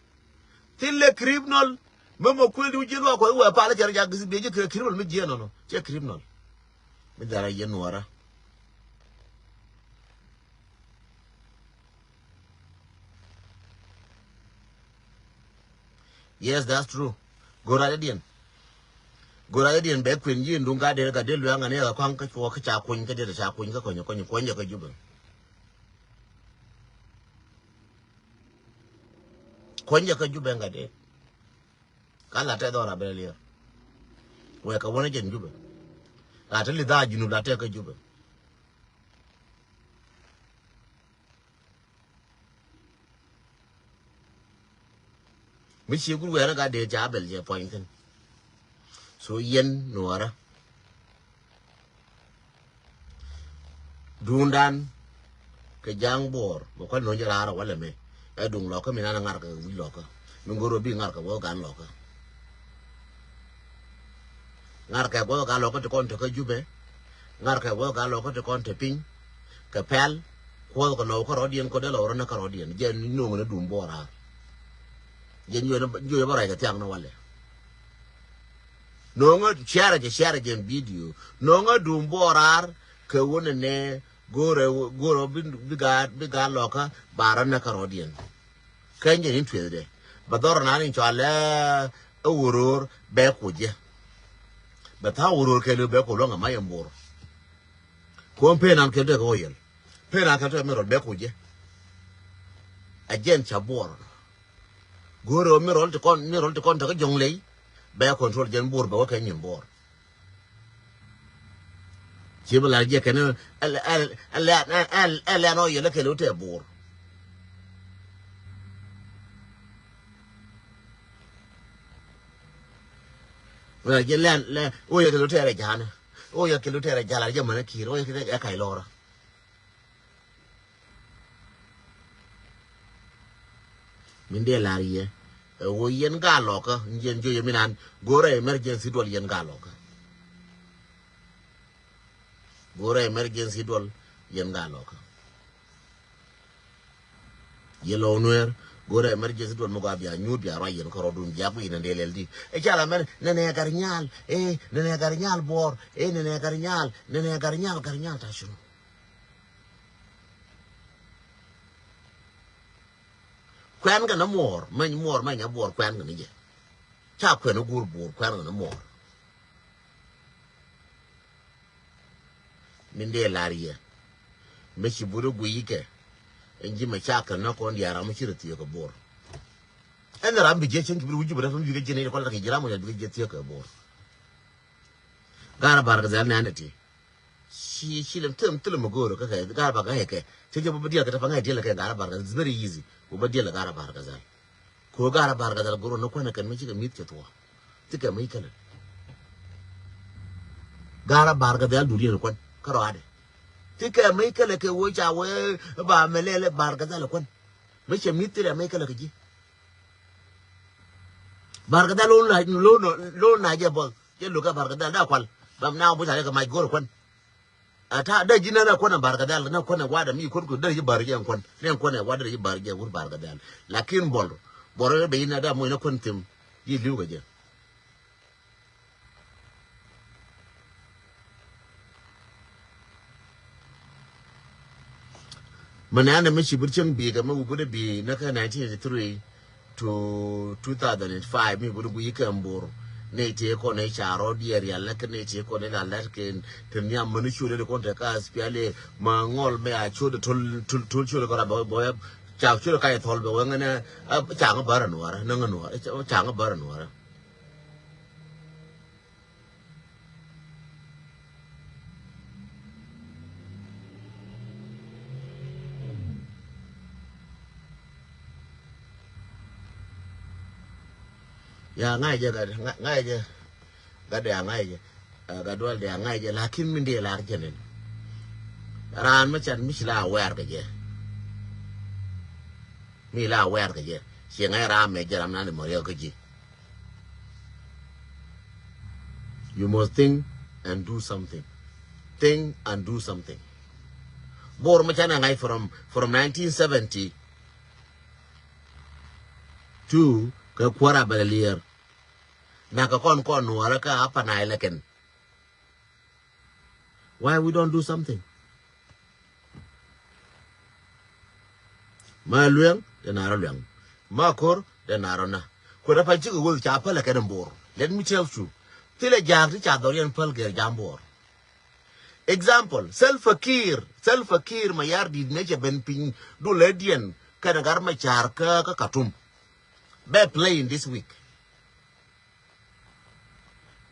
Thilɛ criminal mi mɔ kuel di wi̱c jɛ luak kuɔth wɛ pal cɛ rɛ jak bi jɛ criminal mi jɛ nɔnɔ cɛ criminal. Mi dhara jɛ nuɔra. Yes, that's true. Go̱r racä diɛn. Go̱r racä diɛn bɛ kuën ji̱ in duŋ ka dee ka dee luɛŋ ani ɛ kɔaŋ kä cuɔ kä ca kuny kä dee ca kuny kä kɔnyɛ kɔnyɛ kuɔnyɛ kä Jubɛ. Kuɔnyɛ kä Jubɛ ŋa dee. Ka la tɛ dhɔr a bɛ liɛr. Wɛ ka wänä jɛn Jubɛ. La te li dhaa Junub la tɛ kä Jubɛ. Mi ci gul wɛɛrä ka dee ca bɛl jɛ puɔ̱ny thi̱n. So yɛn nuɔɔrä. Duundan kɛ ja̱a̱ŋ buɔɔr mɛ kual no̱o̱ŋ jɛ raar a walɛ mɛ. Ɛ duŋ lɔkä mi nan ŋarkɛ wi̱c lɔkä mi go̱r rɔ bi ŋarkɛ wä gan lɔkä. Ŋarkɛ guɔth gal lɔkä ti kɔn te kä Jubɛ. Ŋarkɛ guɔth gal lɔkä ti kɔn te piny. Kɛ pɛl kuɔth kɛ lɔw kärɔ̱diɛn kɔ dee lɔw rɔ ni kärɔ̱diɛn jɛ no̱o̱ŋ ni duum buɔɔr raar. Jɛ nyuɛ bä rɔy kɛ thiaŋ ni walɛ. No̱o̱ŋä ciarɛ jɛ ciarɛ jɛ video no̱o̱ŋä duum buɔɔr raar. Kɛ wunɛ nɛ go̱rɛ go̱rɛ bi gal bi gal lɔkä ba rɔ ni kärɔ̱diɛn. Keny jɛ ni tueth dɛ bɛ dhɔr nan in cɔal ɛ wuror bɛ kuc jɛ. Bɛ tha̱a̱ŋ wuror kɛn bɛ kuc luɔ̱ŋ ɛ mac ɛn bor. Kuɔn pen nan kɛn tɛ kɛ wä yɛl pen nan kɛn tɛ mi rɔt bɛ kuc jɛ. Ɛ jɛn ca Buɔr. Go̱o̱rɛ ɣöö mi rɔl ti kɔn, mi rɔl ti kɔn te kä Jɔŋley, bɛ control jɛn Buɔr bɛ wä kɛ nyin Buɔr. Ci bi lar jɛ kɛn ɛ, ɛ, ɛ, ɛ lɛn ɔ yɛlɛ kɛl wä tɛ Buɔr. Wä jɛ lɛn, lɛn, wä yɛ kɛl wä tɛ rɛ ja̱a̱nä. Wä yɛ kɛl wä tɛ rɛ ja̱a̱nä jɛ mänä ki̱i̱r, wä yɛ kɛl wä tɛ rɛ ja̱a̱nä. Min dee lar yɛ ɛ ɣöö yɛn gaa lɔkä, yɛn jiö yɛ min an go̱o̱rɛ emergency duɔl yɛn gaa lɔkä. Go̱o̱rɛ emergency duɔl yɛn gaa lɔkä. Yɛ lɔw Nuɛɛr go̱o̱rɛ emergency duɔl mi gɔaa bia nyuut bia ruac yɛn kärɔɔdun bia guic nɛ dee lɛl di. Ɛ ca la mɛn nɛnɛ Gatnyal, ɛ nɛnɛ Gatnyal Buɔr, ɛ nɛnɛ Gatnyal, nɛnɛ Gatnyal, Gatnyal ta cunu. Kuɛn kɛ ni muɔɔr, meny muɔɔr, meny a Buɔr kuɛn kɛ ni jɛ. Ca kuɛn i̱ guur Buɔr kuɛn kɛ ni muɔɔr. Min dee lar yɛ. Mi ci but i̱ guiy ikɛ. Ɛn ji̱ mɛ ca kɛ ni kɔn diaal ram mi ci rɛ thiee kɛ Buɔr. Ɛn ram bi jɛ cieŋ ki bi wi̱c ji̱ bi rɛ fam bi kɛ ji̱ ni kɔn la kɛ ji̱ ram mɔ bi kɛ ji̱ thiee kɛ Buɔr. Gat Bar Ghazal nɛn dɛ ti. Ci, ci lɛ thilɛ, thilɛ mi go̱o̱rä kä kɛ Gat Bar Ghazal kɛ. Cɛ jɛ bä diɛl kɛ tɛ pa ŋa̱c diɛl kɛ Gat Bar Ghazal. It's very easy. Wä bä diɛl kɛ Gat Bar Ghazal. Kɛ ɣöö Gat Bar Ghazal go̱o̱rä ni kuän kɛn mi cikɛ mi̱th cɛ thuɔ̱k. Thikɛ mi kälɛ. Gat Bar Ghazal duut yɛn kuän kä rɔadɛ. Thikɛ mi kälɛ kɛ ɣöö ca wee ba mɛ lɛl Bar Ghazal kuän. Mi cɛ mi̱th thilɛ mi kälɛ kɛ ji̱. Bar Ghazal lo̱n na, lo̱n na, lo̱n na jɛ bɔth. Jɛ lo̱k ɛ Bar Ghazal da kual. Bam na wä buth a jɛ kɛ mac go̱o̱rä kuän. Ata dee ji̱ nɛn ɛ kuɔn ɛ Bar Ɣadhɛl, nɛn kuɔn ɛ wa̱dɛ mi kuɔn ku dee ji̱ Bar Jɛ ɛn kuɔn. Nɛn kuɔn ɛ wa̱dɛ ji̱ Bar Jɛ wur Bar Ɣadhɛl. Lakin Buɔr, Buɔr rɛ ben ɛ dee moc nɛ kuɔn thim. Ji̱ li̱w kɛ jɛ. Mɛ nɛn ɛ mi ci bi cieŋ bi̱i̱ kɛ mi wä bi dee bi̱i̱ nɛ kɛ nineteen eighty-three to two thousand and five mi bi dee guic kɛ Buɔr. Nɛ tëë kɔn ɛ ca rɔ diɛɛr rial lɛ kɛ nɛ tëë kɔn ɛ la lɛt kɛ te nhiam mɛ ni ciöt ɛ kɔn te ka S P L A ma ŋɔl mɛ a ciöt ɛ to̱l, to̱l, to̱l ciöt ɛ kɔn a bɛ, bɛ ca ciöt ɛ ka ɛ thɔl bɛ wä ŋɛ nɛ, a, ca ŋä bär ɛ nuɔrɛ, nɛ ŋä nuɔrɛ, ca ŋä bär ɛ nuɔrɛ. Ya ŋa̱c jɛ gat, ŋa̱c jɛ. Gat dee a ŋa̱c jɛ. Ɛ, gat dual dee a ŋa̱c jɛ, lakin min dee lar jɛ nɛn. Raan mi can mi ci la aware kɛ jɛ. Mi la aware kɛ jɛ. Ci ŋa̱c ram mɛ jɛ ram nan di mɔ riɛk kä ji̱. You must think and do something. Think and do something. Buɔr mi can a ŋa̱c from, from nineteen seventy two kɛ kuäär a bɛl a liɛɛr. Nakɛ kɔn kɔn nuɔrä kä Upper Nile kɛn. Why we don't do something? Ma lueŋ, dee na rɔ lueŋ. Ma ko̱r, dee na rɔ na. Kuɛ rɔ pal cikɛ wä ca päl kɛn Buɔr. Let me tell you. Thilɛ jaak ti ca dhɔriɛn päl gɛr jam Buɔr. Example, Salva Kiir, Salva Kiir Mayardit mëë cɛ ben piny dulɛ diɛn kɛnɛ Gat Macar kä, kä Khartoum. Bɛ play in this week.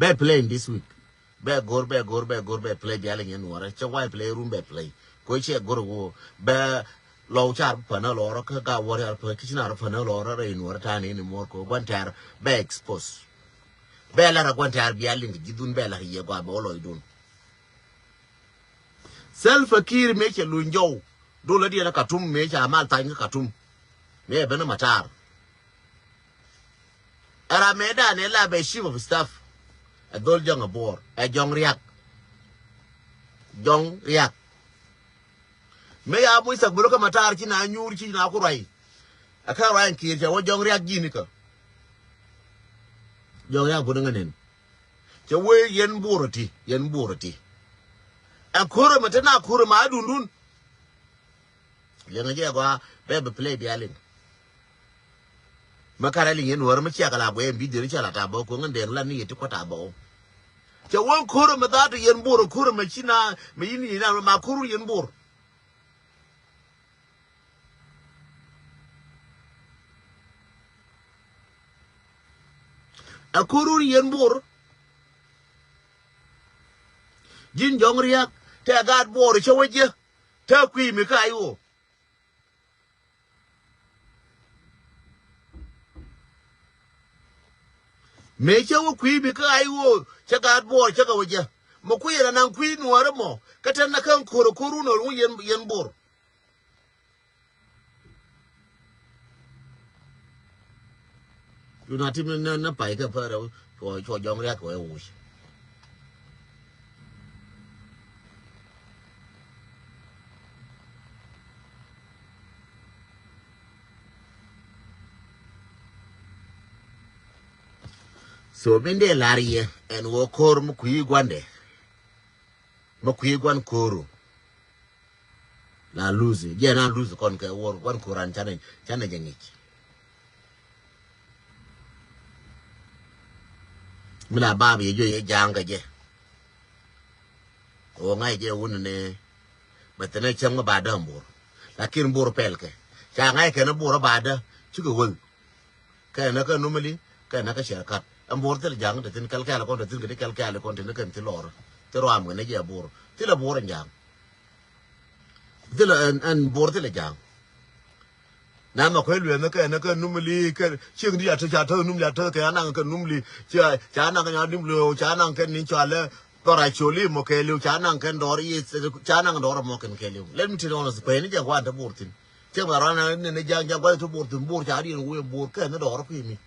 Bɛ play in this week. Bɛ go̱r, bɛ go̱r, bɛ go̱r, bɛ play bia liŋ yɛn nuɔrɛ. Cɛ why play room bɛ play. Ko cɛ go̱r wo. Bɛ lɔw car pänä lɔrɔ kä ga warial pä kici nar pänä lɔrɔ rɛ nuɔrɛ tani ni mor ko guan tɛr bɛ expose. Bɛ lar guan tɛr bia liŋ ji̱ dun bɛ lar yɛ gua bɛ wä lɔy dun. Salva Kiir mëë cɛ luny jɔw. Dol adiɛn a Khartoum mëë ca mal thany kä Khartoum. Mëë ben a Matar. Ɛ ram mëë dan ɛ la bɛ chief of staff. Ɛ dhol Jɔŋ ɛ Buɔr. Ɛ Jɔŋ Riak. Jɔŋ Riak. Mëë ya muc thak bä lo̱kä Matar ci na nyuur ci na ku ruac. Ɛ kä ruac in Kiir cɛ wä Jɔŋ Riak ji̱n ikä. Jɔŋ Riak bun ŋä nen. Cɛ wee yɛn Buɔr ɛ ti, yɛn Buɔr ɛ ti. Ɛ ko̱r ɛmɛ te na ko̱r ɛmɛ a dundun. Liɛŋɛ jɛ gɔaa bɛ bi play bia liŋ. Mɛ karɛ liŋ yɛn wär mɛ ciak la guɛ ɛn bi dier cɛ la ta bä ko̱ ŋän dɛŋ la ni yɛ ti kɔ ta bä. Cɛ wee ko̱r ɛmɛ dhat yɛn Buɔr ɛ ko̱r ɛmɛ ci na mɛ yin yin na ma ko̱r yɛn Buɔr. Ɛ ko̱run yɛn Bor. Ji̱n jɔ̱ŋ ria̱k tɛ gaat Bor cä wä jiɛ. Tɛ kui̱ mi kä ay ɣöö. Mëë cä wä kui̱ mi kä ay ɣöö cä gaat Bor cä kɛ wä jiɛ. Mɛ kui̱ yɛn anaŋ kui̱ nuɔɔrä mɔ kä tɛn na kä ko̱r ko̱run ɣöö yɛn, yɛn Bor. Dun a tim ni na pay kä pärɛ cuɔ, cuɔ jɔŋ riak kɛ wee wuc. So min dee lar yɛ ɛn wä ko̱r mi kui̱ guandɛ. Mi kui̱ guan ko̱ru. La luthi jɛ na luthi kɔn kɛ wor guan ko̱ran canɛ, canɛ jɛ ŋic. Mi la bab yɛ jɔ yɛ ja̱a̱ŋ kɛ jɛ. Kɛ wä ŋa̱c jɛ wun ni bɛ thin ɛ cäŋ mi ba däm Bor. Lakin Bor pɛl kɛ ca ŋa̱c kɛn Bor ba dä cikɛ wäl. Kɛn kä numali kɛn kä cɛr kat. Ɛn Bor thil ja̱ŋ te thin kɛl kɛl kɔn te thin kɛ ti kɛl kɛl kɔn te ni kɛn thi lɔr. Thi ruam kɛ ni jɛ Bor thil ɛ Bor ɛn ja̱ŋ. Thil ɛn, ɛn Bor thil ɛ ja̱ŋ. Na mɛ kuɛ luɛn kɛn kä numali kɛn cieŋ di a te ca te numali a te kɛ anaŋ kɛ numali ca, ca anaŋ kɛ numali ca anaŋ kɛn ni ca lɛ dɔr a coli mɔ kɛ liw ca anaŋ kɛn dɔr yi ca anaŋ dɔr mɔ kɛn kɛ liw. Let me tell you honest kuɛ ni jɛ guan te Bor thin. Cɛ mɛ rɔn ni ni ja̱ŋ ja̱ŋ gua̱th ti Bor thin Bor ca riɛn wee Bor kɛn ni dɔɔr kui̱ mi.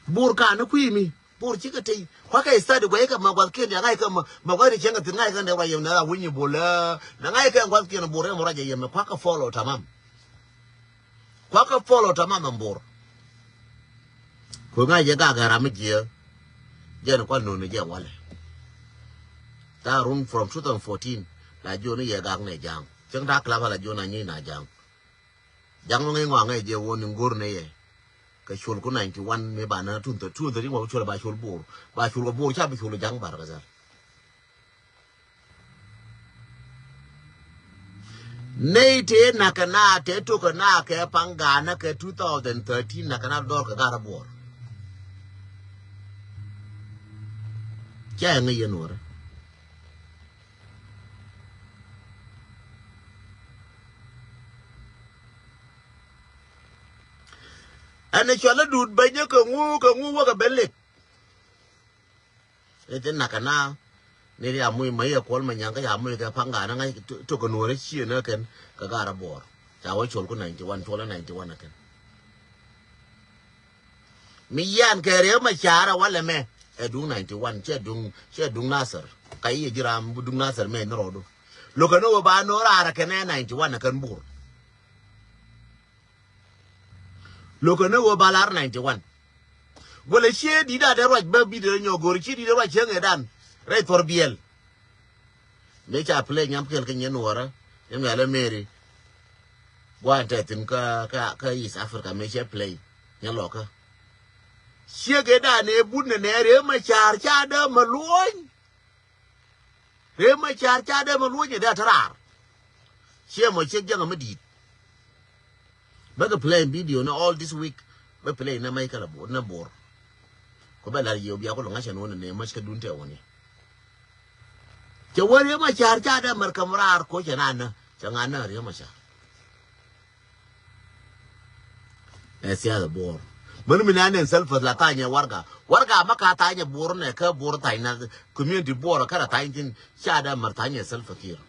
Bor ka ni kui̱ mi Bor cikɛ tey kua̱kɛ study gua̱th kɛ mɛ gua̱th kiɛn ja̱ŋ ŋa̱c kɛ mɛ mɛ gua̱th ni cɛŋ kɛ thin ŋa̱c kɛ ni ruac yɛm ni la wi̱ny Bor lɛ na ŋa̱c kɛ gua̱th kiɛn Bor ɛmɛ ruac yɛm mɛ kua̱kɛ follow tamam. Kuakä follow tamam ɛn Bor. Kuɛ ŋa̱c jɛ gak ɛ ram mi jiɛ. Jɛn kual nuni jɛ walɛ. Ta run from two thousand fourteen la jiɔni yɛ gak nɛ ja̱a̱ŋ. Cieŋ ta klap la jiɔn a nyi na ja̱a̱ŋ. Ja̱a̱ŋ mi ŋi̱ ŋɔaŋ ɛ jɛ won in go̱r nɛ yɛ. Kɛ col ku ninety one mi ba na tun thirty, tun thirty ŋuak col ba col Bor. Ba col kɛ Bor ca bi col ja̱a̱ŋ Bar Gazal. Nɛy tëë nakä na tëë tokä na kɛ paŋ ga̱a̱nä kɛ two thousand thirteen nakä na dɔr kɛ ga̱a̱r a buɔr. Cɛ ŋäc yɛn wärä. Ɛn ɛ cɔl a dut bänyä kɛ ŋu kɛ ŋu wäkɛ ben lek. Ni ti nakä na ni ri a muc ma yɛ kuɔl ma nyaŋ kä ya muc kɛ paŋ ga̱a̱n ŋa̱c tok kɛ nuɔ̱ɔ̱rä ciënä kɛn kɛ ga̱a̱r a buɔɔr. Ca wä col ku ninety one, col a ninety one a kɛn. Mi yan kɛ Riek Machar a walɛ mɛ ɛ duŋ ninety one cɛ duŋ, cɛ duŋ Nasir. Ka i̱ yɛ ji̱ ram bi duŋ Nasir mɛ ni rɔɔdu. Lo̱kɛ ni wä ba no̱o̱r raar a kɛn ɛ ninety one a kɛn Bor. Lo̱kɛ ni ɣöö ba lar ninety one. Guɔlɛ cië di̱t a dee ruac bä bi̱t rɛ nyɔk go̱r cië di̱t a ruac cieŋ ëëdan rɛy thuɔr biɛl. Mëë ca play nyam kɛl kɛ nyɛn nuɔɔrä nyam yalɛ Mary. Gua̱a̱n tɛ thi̱n kä, kä, kä East Africa mëë cɛ play nyɛ lɔkä. Ciek ëëdan ëë but nɛ nɛ Riek Machar ca dee mä luɔ̱ny. Riek Machar ca dee mä luɔ̱ny ɛ dee a te raar. Ciɛ mɔ ciek jiäŋ a mä di̱i̱t. Bä kɛ play video ni all this week. Bä play ni mac kä la Bor ni Bor. Kɔ bɛ lar yio̱w bia kɔ lɔ ŋa̱cä ni wä ni nɛ mac kä dun tɛ wä ni. Cɛ wä Riek Machar ca dee mär käm raar ko̱ cɛ na nä cɛ ŋa̱n nä Riek Machar. Ɛ siasa Bor. Män mi nɛ nɛn Salva la tha̱a̱nyɛ warga. Warga ma ka tha̱a̱nyɛ Bor nɛ kä Bor tha̱a̱ny na community Bor kä la tha̱a̱ny thin ca dee mär tha̱a̱nyɛ Salva Kiir.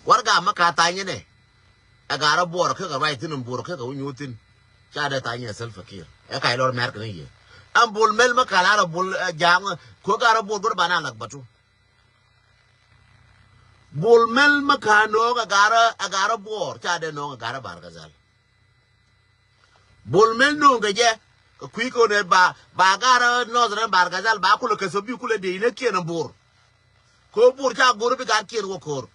Warga ma ka tha̱a̱nyɛ nɛ. Ɛ ga̱rä Bor kä kɛ ruac thin Bor kä kɛ wä nyuuth thin. Ca dee tha̱a̱nyɛ Salva Kiir. Ɛ kac lɔr mɛr kɛ ni yɛ. Ɛn Bol Mel ma ka lar ɛ Bol, ɛ, ja̱a̱ŋ. Kuɛ ga̱rä Bor go̱r ba na lak batu. Bol Mel ma ka nööŋ a garä, a garä Buɔɔr ca dee nööŋ a garä Bar Gazal. Bol Mel nööŋ kɛ jɛ kɛ kui̱ kɛ wä nɛ ba, ba garä Northern Bar Gazal ba kulɛ kɛ thop bi kulɛ dee inä kiɛn a Bor. Kɛ wä Bor ca go̱r bi gat kiɛn wä ko̱r.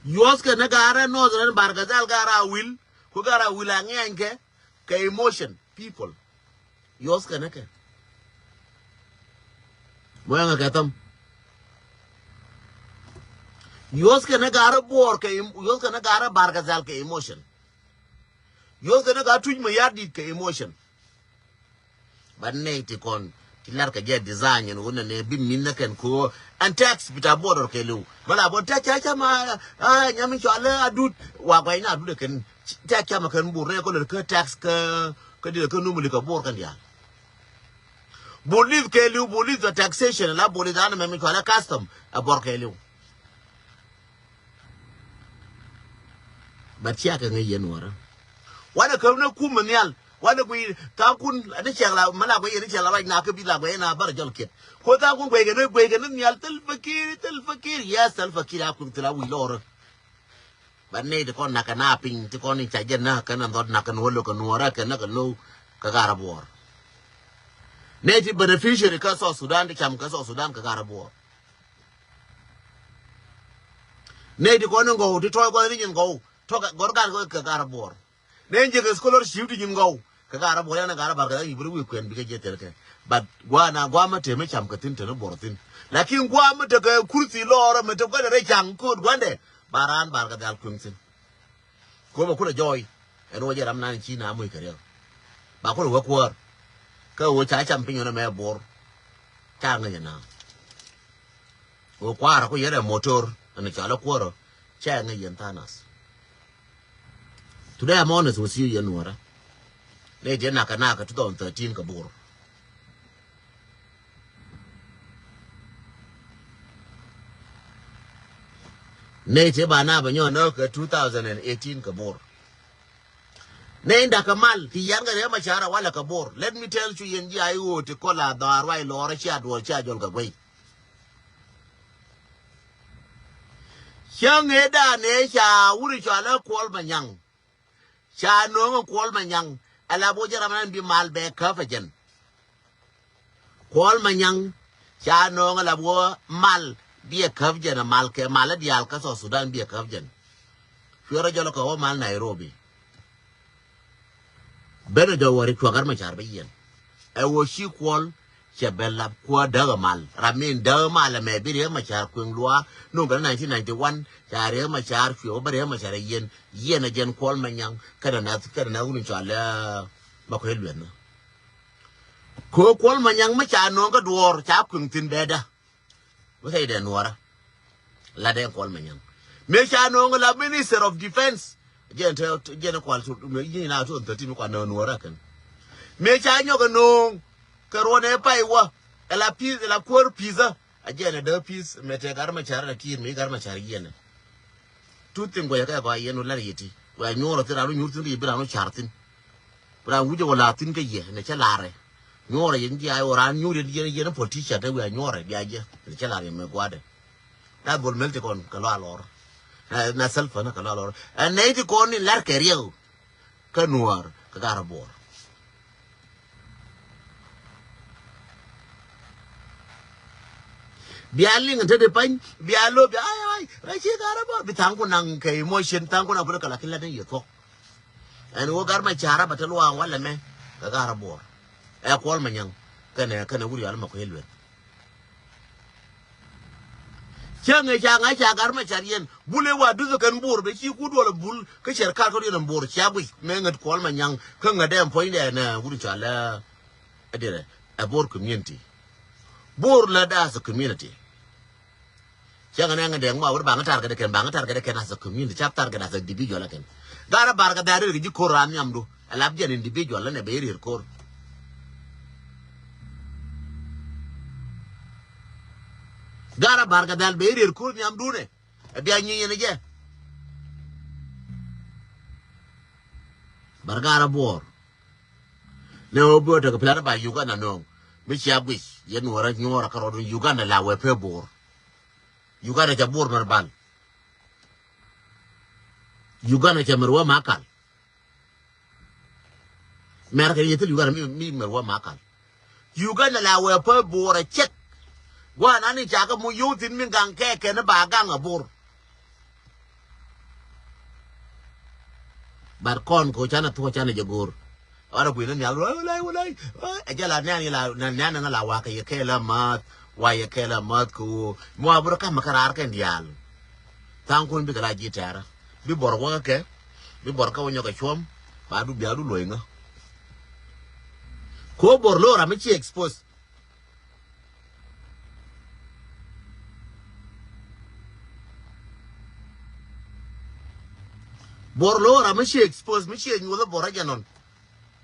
Yuɔth kɛ ni garä Northern Bar Gazal garä a wil, ku garä a wil a ŋiɛny kɛ, kɛ emotion people. Yuɔth kɛn kɛ. Mɔ yaŋ kɛ thäm. Yuɔth kɛn ni garɛ buɔɔr kɛ, yuɔth kɛn ni garɛ Barkɛ Dhal kɛ emotion. Yuɔth kɛn ni garɛ Tuc Mayardit kɛ emotion. But nɛy ti kɔn ti lar kɛ jɛ design ɛn wun nɛ bi min nɛ kɛn ko ɛn tax bita border kɛ liw. Mala bɔ tax ca ca ma a nyami cɔal adut wa guay na adut kɛn tax ca ma kɛn bur nɛ ko lɛ kɛ tax kɛ kɛ di kɛ numuli kɛ bor kɛn dial. Police kɛ liw, police the taxation la police an mɛ mi cɔal custom a bor kɛ liw. But cia kɛ ŋäc yɛn wärä. Wanɛ käm ni kum mi nhial. Wanɛ gui tha̱a̱ŋkun ni cɛk la mi la guɛ yɛn ni cɛk la ruac nak kä bi la guɛ yɛn a bär jɔl kiɛt. Ko tha̱a̱ŋkun guɛckɛ ni guɛckɛ ni nhial thil fakir, thil fakir. Yes, thil fakir a kui̱ thil a wi̱i̱ lɔrä. But nɛy ti kɔn nakä na piny ti kɔn in ca jɛ nakä na dhɔt nakä ni wä lokä nuɔrä kɛ nakä low kɛ garɛ buɔɔr. Nɛy ti beneficiary kä South Sudan ti cam kä South Sudan kɛ garɛ buɔɔr. Nɛy ti kɔn in gɔw ti tɔy kɔn in nyin gɔw tɔk gɔr gan kɛ garɛ buɔɔr. Nɛy in jek scholarship ti nyin gɔw kɛ garɛ buɔɔr yan garɛ Barkɛ Dhal i̱ biri wi̱i̱ kuɛn bikɛ jɛ thil kɛ. But guana guamä te mi cam kɛ thin te ni buɔr thin. Lakin guamä te kɛ kurthi lɔrä mi te guandɛ rɛ caŋ ko̱o̱t guandɛ ba raan Barkɛ Dhal kueŋ thin. Ko ba kulɛ jɔɔy ɛn wä jɛ ram nan ci na muc kɛ riɛk. Ba kulɛ wä kuäär. Kä wä ca cam piny wä nɛ mɛ buɔr. Ca ŋäc ɛn na. Wä kuaar ku yɛrɛ motor ɛn cɔal ɛ kuäärä. Ca ŋäc yɛn tha̱a̱ŋ nath. Today I'm honest with you yɛn nuɔrä. Nɛy ti nakä nakä two thousand thirteen kɛ buɔr. Nɛy ti ba na bɛ nyɔn nä kɛ two thousand and eighteen kɛ buɔr. Nɛy dakä mal ti yan kɛ Riɛk Macar a walɛ kɛ buɔr. Let me tell you yɛn ji̱ a i̱ ɣöö ti kɔl a dhɔaar ruac lɔɔrä cia duɔl cia jɔl kɛ guey. Cäŋ ëëdan ëë ca wut i̱ cɔal ɛ Kuɔl Manyaŋ. Ca nööŋ ɛ Kuɔl Manyaŋ ɛ la bo̱ jɛ ram nan bi mal bɛ käp ɛ jɛn. Kuɔl Manyaŋ ca nööŋ ɛ la bo̱ mal bi ɛ käp jɛn ɛ mal kɛ mal ɛ diaal kä South Sudan bi ɛ käp jɛn. Cuɛ rɔ jɔl kɛ wä mal Nairobi. Ben ɛ jɔl wä ri cuɛ Gat Macar bä yiɛn. Ɛ wä ci Kuɔl cɛ ben lap kuä däk ɛ mal. Ram min däk ɛ mal ɛmɛ bi Riɛk Macar kueŋ luaak nuŋ kɛ nineteen ninety-one ca Riɛk Macar cuɛ wä bä Riɛk Macar ɛ yiɛn. Yiɛn ɛ jɛn Kuɔl Manyaŋ kɛnɛ nath kɛnɛ nath wun cɔal ɛ Makuei Lueth ni. Kɛ ɣöö Kuɔl Manyaŋ mi ca nööŋ kä duɔɔr ca kui̱ŋ thi̱n bɛɛdä. Mi thɛy dɛ nuɔɔrä. La dee Kuɔl Manyaŋ. Mëë ca nööŋ la Minister of Defense. Jɛn te jɛn kual cu mi yi̱n a tuɔn thirteen mi kual nööŋ nuɔɔrä kɛn. Mëë ca nyɔk ɛ nööŋ kɛ ruɔn ɛ pay wä. Ɛ la peace, ɛ la kuäär peace ä. A jɛn ɛ dee peace mɛ tɛ Gat Macar ɛ kiir mi Gat Macar yiɛn ɛ. Two thing guɛcä kɛ gɔaa yɛn wä lar yɛ ti. Wɛ nyuɔrɛ thin ran wä nyuur thin kɛ yɛ bi ran wä car thin. Bi ran wi̱cɛ wä la thin kɛ yɛ nɛ cɛ larɛ. Nyuɔrɛ yɛn jiac wä ran nyuur yɛn yɛn yɛn politician dɛ wɛ nyuɔrɛ bia jɛ nɛ cɛ larɛ mɛ guadɛ. Na Bol Mel ti kɔn kɛ lɔ a lɔr. Na Salva ni kɛ lɔ a lɔr. Ɛ nɛy ti kɔn ni lar kɛ riɛw. Kä nuɔɔr kä Gat Buɔɔr. Bia liŋ te di pany bia lo bia ay ay ay ci Gat Buɔɔr bi thaŋ ku naŋ kɛ emotion thaŋ ku naŋ ku kɛ la ki la ni yɛ thuɔk. Ɛn wä Gat Macar ba te luaŋ walɛ mɛ kɛ Gat Buɔɔr. Ɛ Kuɔl Manyaŋ kɛnɛ kɛnɛ wur yɔal ma kuɛ lueth. Cä ŋäc ca ŋa̱c ca Gat Macar yɛn bul ëë wa duth kɛn Bor bɛ ci kut duɔl ɛ bul kä cɛr kar kä duɔl ɛ Bor cia guic mɛ ŋät Kuɔl Manyaŋ kä ŋät dɛm puɔ̱nydɛ nɛ wut cɔal ɛ dirɛ ɛ Bor community. Bor lɛ da̱a̱th ɛ community. Cä ŋä nɛ ŋä dɛŋ ma wut ba ŋä target kɛn ba ŋä target kɛn as a community ca target as a individual kɛn. Gat Barkɛ Dhal ri kɛ ji̱ ko̱r ran nhiamdu ɛ lap jɛn individual lɛ nɛ bɛ rier ko̱r. Gat Barkɛ Dhal bɛ rier ko̱r nhiamdun ɛ. Ɛ bia nyieny ni jɛ. Bar Gat Buɔɔr. Ni ɣöö bi ɣä tekɛ plan ba Uganda nööŋ mi cia guic yɛn nuɔɔrä nyuɔɔrä kärɔɔdun Uganda la wee pee Bor. Uganda ca Bor mɛr bal. Uganda ca mɛr wee makal. Mɛr kɛ yɛ thil Uganda mi, mi mɛr wä makal. Uganda la wɛ pä Bor a cɛk. Gua̱a̱ nani ca kä mu yio̱w thi̱n mi gaŋ kɛ kɛn ba gaŋ a Bor. But kɔn ko canɛ thuɔ̱k canɛ jɛ go̱o̱r. Ɣän a kui̱n ni nhial wä wä lay wä lay. Ɛ jɛ la nɛn yɛ la nɛn nɛn la wa kɛ yɛ kɛɛl a math wa yɛ kɛɛl a math ko. Mɔ a bur a kam kä raar kɛn diaal. Tha̱a̱ŋ kun bikɛ la ji̱ tɛ̈rä. Bi buɔr wäkä kɛ. Bi buɔr kä wä nyɔk kɛ cuɔ̱m. Ba du bia du luɔ̱c ŋä. Ko buɔr lo̱o̱ ram mi ci expose. Buɔr lo̱o̱ ram mi ci expose, mi ci nyuɔth buɔr a jɛ nɔn.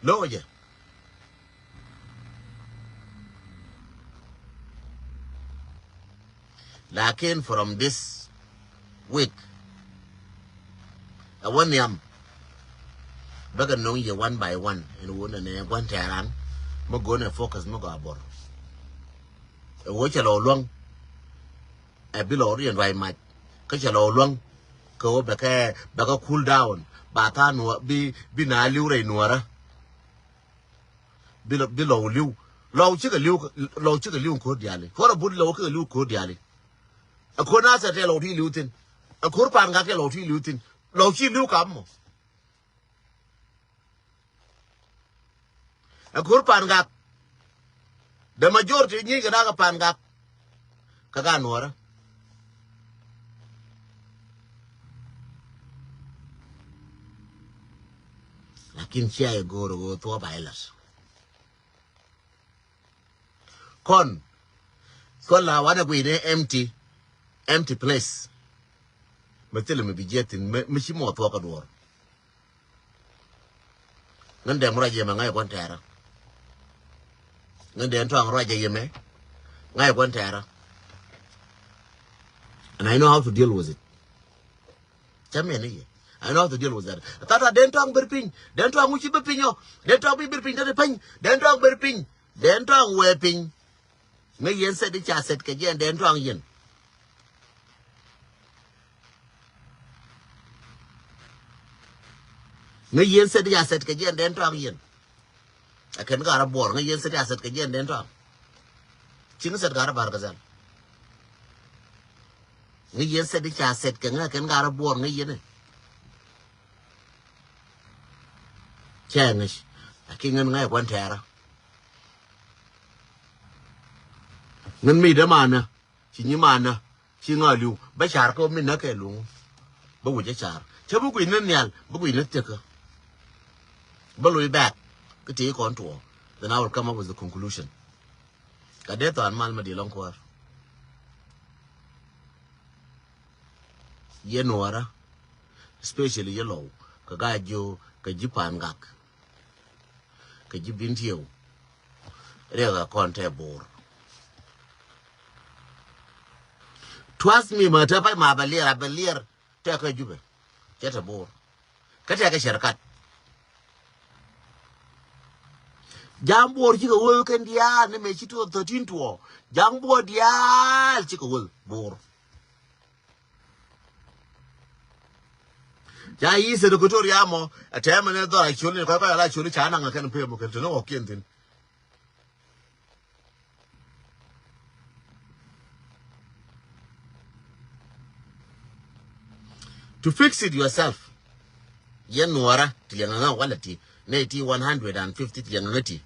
Lo̱o̱ jɛ. Lakin from this week, ɛ wä nhiam. Bäkɛ no̱ŋ yɛ one by one. Ɛn wun ɛn ɛ gua̱n tɛ̈ran. Mi go̱n ɛ focus mi gɔaa buɔr. Ɛ wä cɛ lɔ luäŋ. Ɛ bi lɔ riɛn ruac mac. Kä cɛ lɔ luäŋ. Kɛ wä bɛ kɛ, bɛ kɛ cool down. Ba tha̱a̱ŋ nuɔ, bi, bi na li̱w rɛy nuɔrä. Bi lɔ, bi lɔw li̱w. Lɔw cikɛ li̱w, lɔw cikɛ li̱w ko̱r diaali. Kuɔrɛ but lɔw kɛ li̱w ko̱r diaali. Ɛ ko̱r na sɛ tɛ lɔw ti li̱w thin. Ɛ ko̱r Pangak tɛ lɔw ti li̱w thin. Lɔw ci li̱w kam mɔ. Ɛ ko̱r Pangak. The majority nyi kɛ da̱k ɛ Pangak. Kä ka nuɔrä. Lakin cia yɛ go̱o̱r ɛ ɣöö thuɔ̱ɔ̱p a ilat. Kɔn. Thuɔ̱l la wanɛ guiy ni empty. Empty place. Mɛ thilɛ mi bi jiɛth thin mi ci mɔ thuɔ̱k kä duɔ̱ɔ̱r. Ŋän dɛm ruac yɛmɛ ŋa̱c gua̱n tɛ̈rä. Ŋän dɛm tɔ̱a̱ŋ ruac yɛmɛ ŋa̱c gua̱n tɛ̈rä. And I know how to deal with it. Cä mɛn i̱ yɛ. I know how to deal with that. Thata den tɔ̱a̱ŋ ber piny. Den tɔ̱a̱ŋ wi̱ci ber piny ɔ. Den tɔ̱a̱ŋ wi̱ci ber piny. Den tɔ̱a̱ŋ ber piny. Den tɔ̱a̱ŋ wee piny. Ŋäc yɛn set i̱ ca set kɛ jiɛn den tɔ̱a̱ŋ yɛn. Ŋäc yɛn set i̱ ca set kɛ jiɛn den tɔ̱a̱ŋ yɛn. Ɛ kɛn ka rɔ buɔr ŋäc yɛn set i̱ ca set kɛ jiɛn den tɔ̱a̱ŋ. Ciŋ set ka rɔ bar kɛ thɛl. Ŋäc yɛn set i̱ ca set kɛ ŋäc kɛn ka rɔ buɔr ŋäc yɛn i̱. Cɛ ŋäc. Aki ŋän ŋäc gua̱n tɛ̈rä. Ŋän mi dämanä. Ci nyimanä. Ci ŋa li̱w. Bä ca̱r kä mi näk kɛ luŋ. Bä wi̱c ɛ ca̱r. Cä bi guic ni nhial. Bi guic ni thiäkä. Bä loc bɛ̈k. Kä tëë kɔn tuɔɔk. Then I will come up with the conclusion. Ka dee thɔan mal ma diɛ lɔŋ kuäär. Yɛ nuɔrä. Especially yɛ lɔw. Kä gaa jiö kä ji̱ Pangak. Kä ji̱ Bentiu. Riɛk a kɔn tɛ Bor. Trust me, ma tɛ pay ma bɛ liɛr, a bɛ liɛr tɛ kä Jubɛ. Cɛ tɛ Bor. Kä tɛ kä Shirkat. Ja̱a̱ŋ Bor cikɛ wä kɛn diaal ni mɛ ci tuɔɔk thirteen tuɔɔk. Ja̱a̱ŋ Bor diaal cikɛ wä Bor. Ca yi sɛt Equatoria mɔ, ɛ tɛmɛ ni dhɔr a ciöli, kɔc kɔc a la ciöli ca naŋ kɛn pee mɔ kɛn teni ɣɔkiɛn thin. To fix it yourself. Yɛn nuɔrä ti liɛŋ ŋä walɛ ti, nɛ ti one hundred and fifty ti liɛŋ ŋä ti.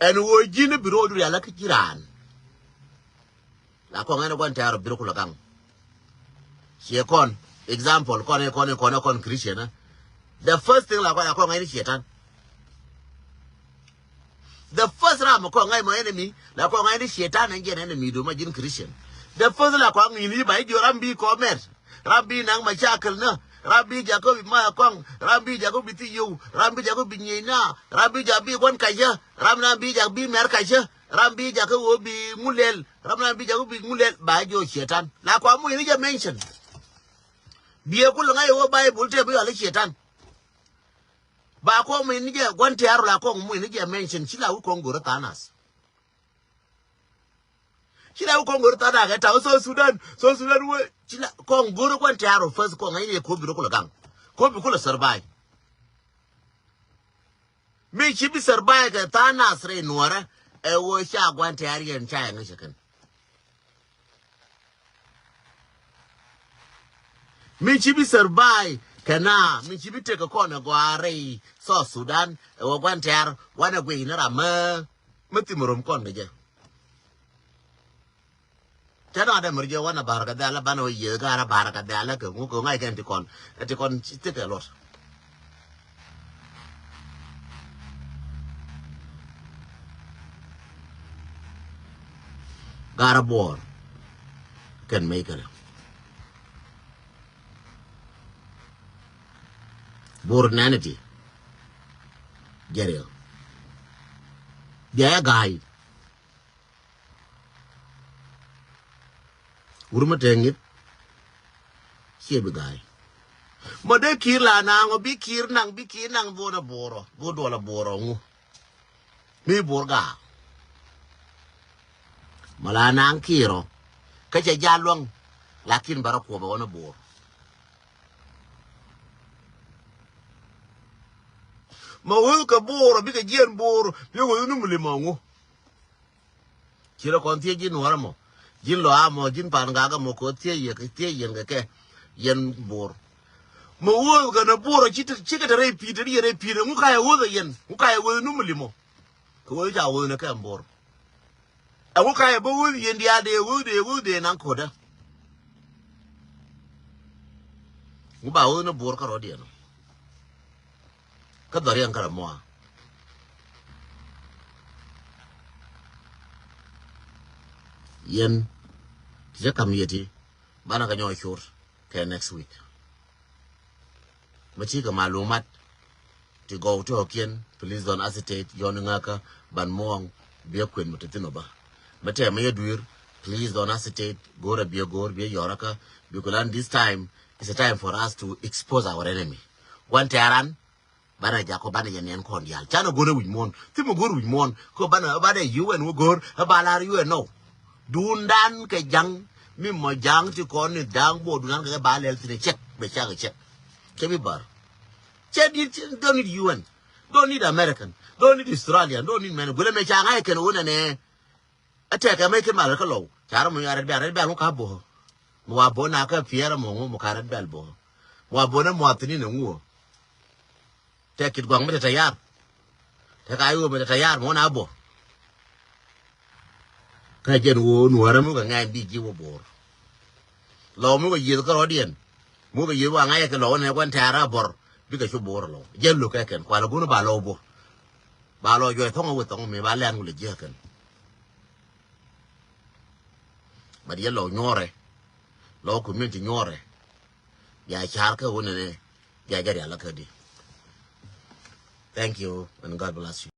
Ɛn ɣöö ji̱n bi ro̱o̱du rial a kä ji̱ raan. La kɔn ŋa̱c ni gua̱n tɛ̈r ɔ bi rɔ kulɛ gaŋ. Ciɛ kɔn, example, kɔn, kɔn, kɔn, kɔn Christian, eh? The first thing la kɔn, la kɔn ŋa̱c ni Cɛytan. The first ram kɔn ŋa̱c mɔ enemy, la kɔn ŋa̱c ni Cɛytan ɛn jɛn enemy du ma ji̱n Christian. The first la kɔn ŋa̱c ni ba i̱ jiö ram bi kɔ mɛt, ram bi naŋ mashakil na, ram bi jakä bi ma kɔn, ram bi jakä bi thi yio̱w, ram bi jakä bi nyiey na, ram bi jakä bi gua̱n kacä, ram na bi jakä bi mɛr kacä. Ram bi jakä wä bi ŋulɛl. Ram na bi jakä bi ŋulɛl. Ba jɔ Cɛytan. La kɔn muc ni jɛ mention. Biɛ kul ŋa̱c wä Bible tɛ bi yɔal Cɛytan. Ba kɔn muc ni jɛ gua̱n tɛ̈r la kɔn muc ni jɛ mention. Ci la wä kɔn go̱rä tha̱a̱ŋ nath. Ci la wä kɔn go̱rä tha̱a̱ŋ nath kɛ ta̱a̱ South Sudan. South Sudan wä. Ci la kɔn go̱rä gua̱n tɛ̈r first kɔn ŋa̱c ni jɛ ko̱ bi rɔ kul gaŋ. Ko̱ bi kul survive. Mi ci bi survive kɛ tha̱a̱ŋ nath rɛy nuɔrä, ɛ ɣöö ca gua̱n tɛ̈r yɛn ca yɛ ŋäc ɛ kɛn. Mi ci bi survive kɛ na, mi ci bi tekɛ kɔn ɛ gɔaa rɛy South Sudan, ɛ ɣöö gua̱n tɛ̈r, wanɛ guic ni ram mä, mä thim rom kɔn kɛ jɛ. Cä na dɛ mɛr jɛ wanɛ bar kɛ dhɛl banɛ wä yieth garɛ bar kɛ dhɛl kɛ ŋu kɛ ŋa̱c kɛn ti kɔn. Ɛ ti kɔn thikɛ luɔt. Garɛ buɔɔr kɛn mec kɛlɛ. Buɔɔr nɛnɛ ti jɛ riɛk. Bia yɛ ga̱a̱c. Wur mi te ŋi̱th. Ciɛ bi ga̱a̱c. Mɔ dee ki̱i̱r la naŋ ɔ bi ki̱i̱r naŋ bi ki̱i̱r naŋ bot ɛ buɔrɔ bot duɔl ɛ buɔrɔ ŋu. Mi buɔr ga̱a̱. Mɔ la naŋ ki̱i̱r ɔ kä cɛ ja̱ luäŋ. Lakin bärä kuɔpɛ ɣɔn ɛ buɔr. Mɔ wee kɛ buɔr ɔ bikɛ jiɛn buɔr mi wee nu mi limɔ ŋu. Ci rɔ kɔn thiec ji̱n nuɔ̱ɔ̱rä mɔ. Ji̱n lɔ a mɔ ji̱n pan gak a mɔ kɛ thiec yɛ kɛ thiec yɛn kɛ kɛ yɛn buɔr. Mɔ wee kɛ nɛ buɔr ɔ ci kɛ te rɛy pi̱i̱t te ri yɛ rɛy pi̱i̱t ŋu ka yɛ wee kɛ yɛn ŋu ka yɛ wee nu mi limɔ. Kɛ wee ca wee nɛ kɛ buɔr. Ɛŋu ka yɛ bä wee yɛn diaal dee wee dee wee dee naŋ ko̱dä. Ŋu ba wee nɛ buɔr kä rɔ̱diɛn ɔ. Kä dhɔriɛn kä rɛ mɔa. Yɛn ti cä kam yeti banɛ kɛ nyɔɔ cur kɛ next week. Mɛ ci kɛ malumat ti gɔw ti ɔkiɛn, please don't hesitate, yɔn ŋäkä ban muɔŋ biɛ kuën mɛ ti thin ɔ bä. Mɛ tɛmɛ yɛ duir, please don't hesitate, go̱rɛ biɛ go̱r biɛ yɔrä kä, because this time is a time for us to expose our enemy. Guan tɛran banɛ jakɔ banɛ jɛ niɛn kɔn diaal canɛ go̱r ɛ wi̱c muɔ̱n thimɛ go̱r wi̱c muɔ̱n. Kɛ banɛ banɛ U N wä go̱r ɛ ba lar U N nɔ. Duundan kɛ ja̱ŋ mi mɔ ja̱ŋ ti kɔn ni da̱ŋ buɔ duundan kɛ ba lɛl thin ɛ cɛk bɛ cak ɛ cɛk. Cɛ bi bar. Cɛ di don't need U N, don't need American, don't need Australian, don't need mɛn gulɛ mɛ ca ŋa̱c kɛn wä nɛnɛ. Ɛ tɛkɛ mec ken mal kä lɔw ca rɔ mɔ ya rɛt bɛl rɛt bɛl ŋu ka bo̱o̱. Mɔ wa bo̱o̱ na kä piɛɛr mɔ ŋu mɔ ka rɛt bɛl bo̱o̱. Mɔ wa bo̱o̱ na mɔ wa thini ni ŋu. Tɛk kit guaŋ mi tɛ tayar. Tɛk a yo̱o̱ mi tɛ tayar mɔ na bo̱o̱. Kä jɛn ɣöö nuäärä mi kɛ ŋɛ̈ny bi ji̱ wä bo̱o̱r. Lɔw mi kɛ yieth kä rɔ̱diɛn mi kɛ yieth wa ŋa̱c kɛ lɔw nɛ kuan tɛ̈r a bɔr. Bikɛ cu bo̱o̱r lɔw jɛn lo̱k kɛ kɛn kualɛ go̱n ba lɔw bo̱o̱r. Ba lɔw juɔc thɔŋ a wä thɔŋ mi ba lɛn wulɛ jiäk kɛn. But yɛ lɔw nyuɔrɛ lɔw community nyuɔrɛ. Bia car kä wä nɛnɛ bia jɛ rial kä di. Thank you and God bless you.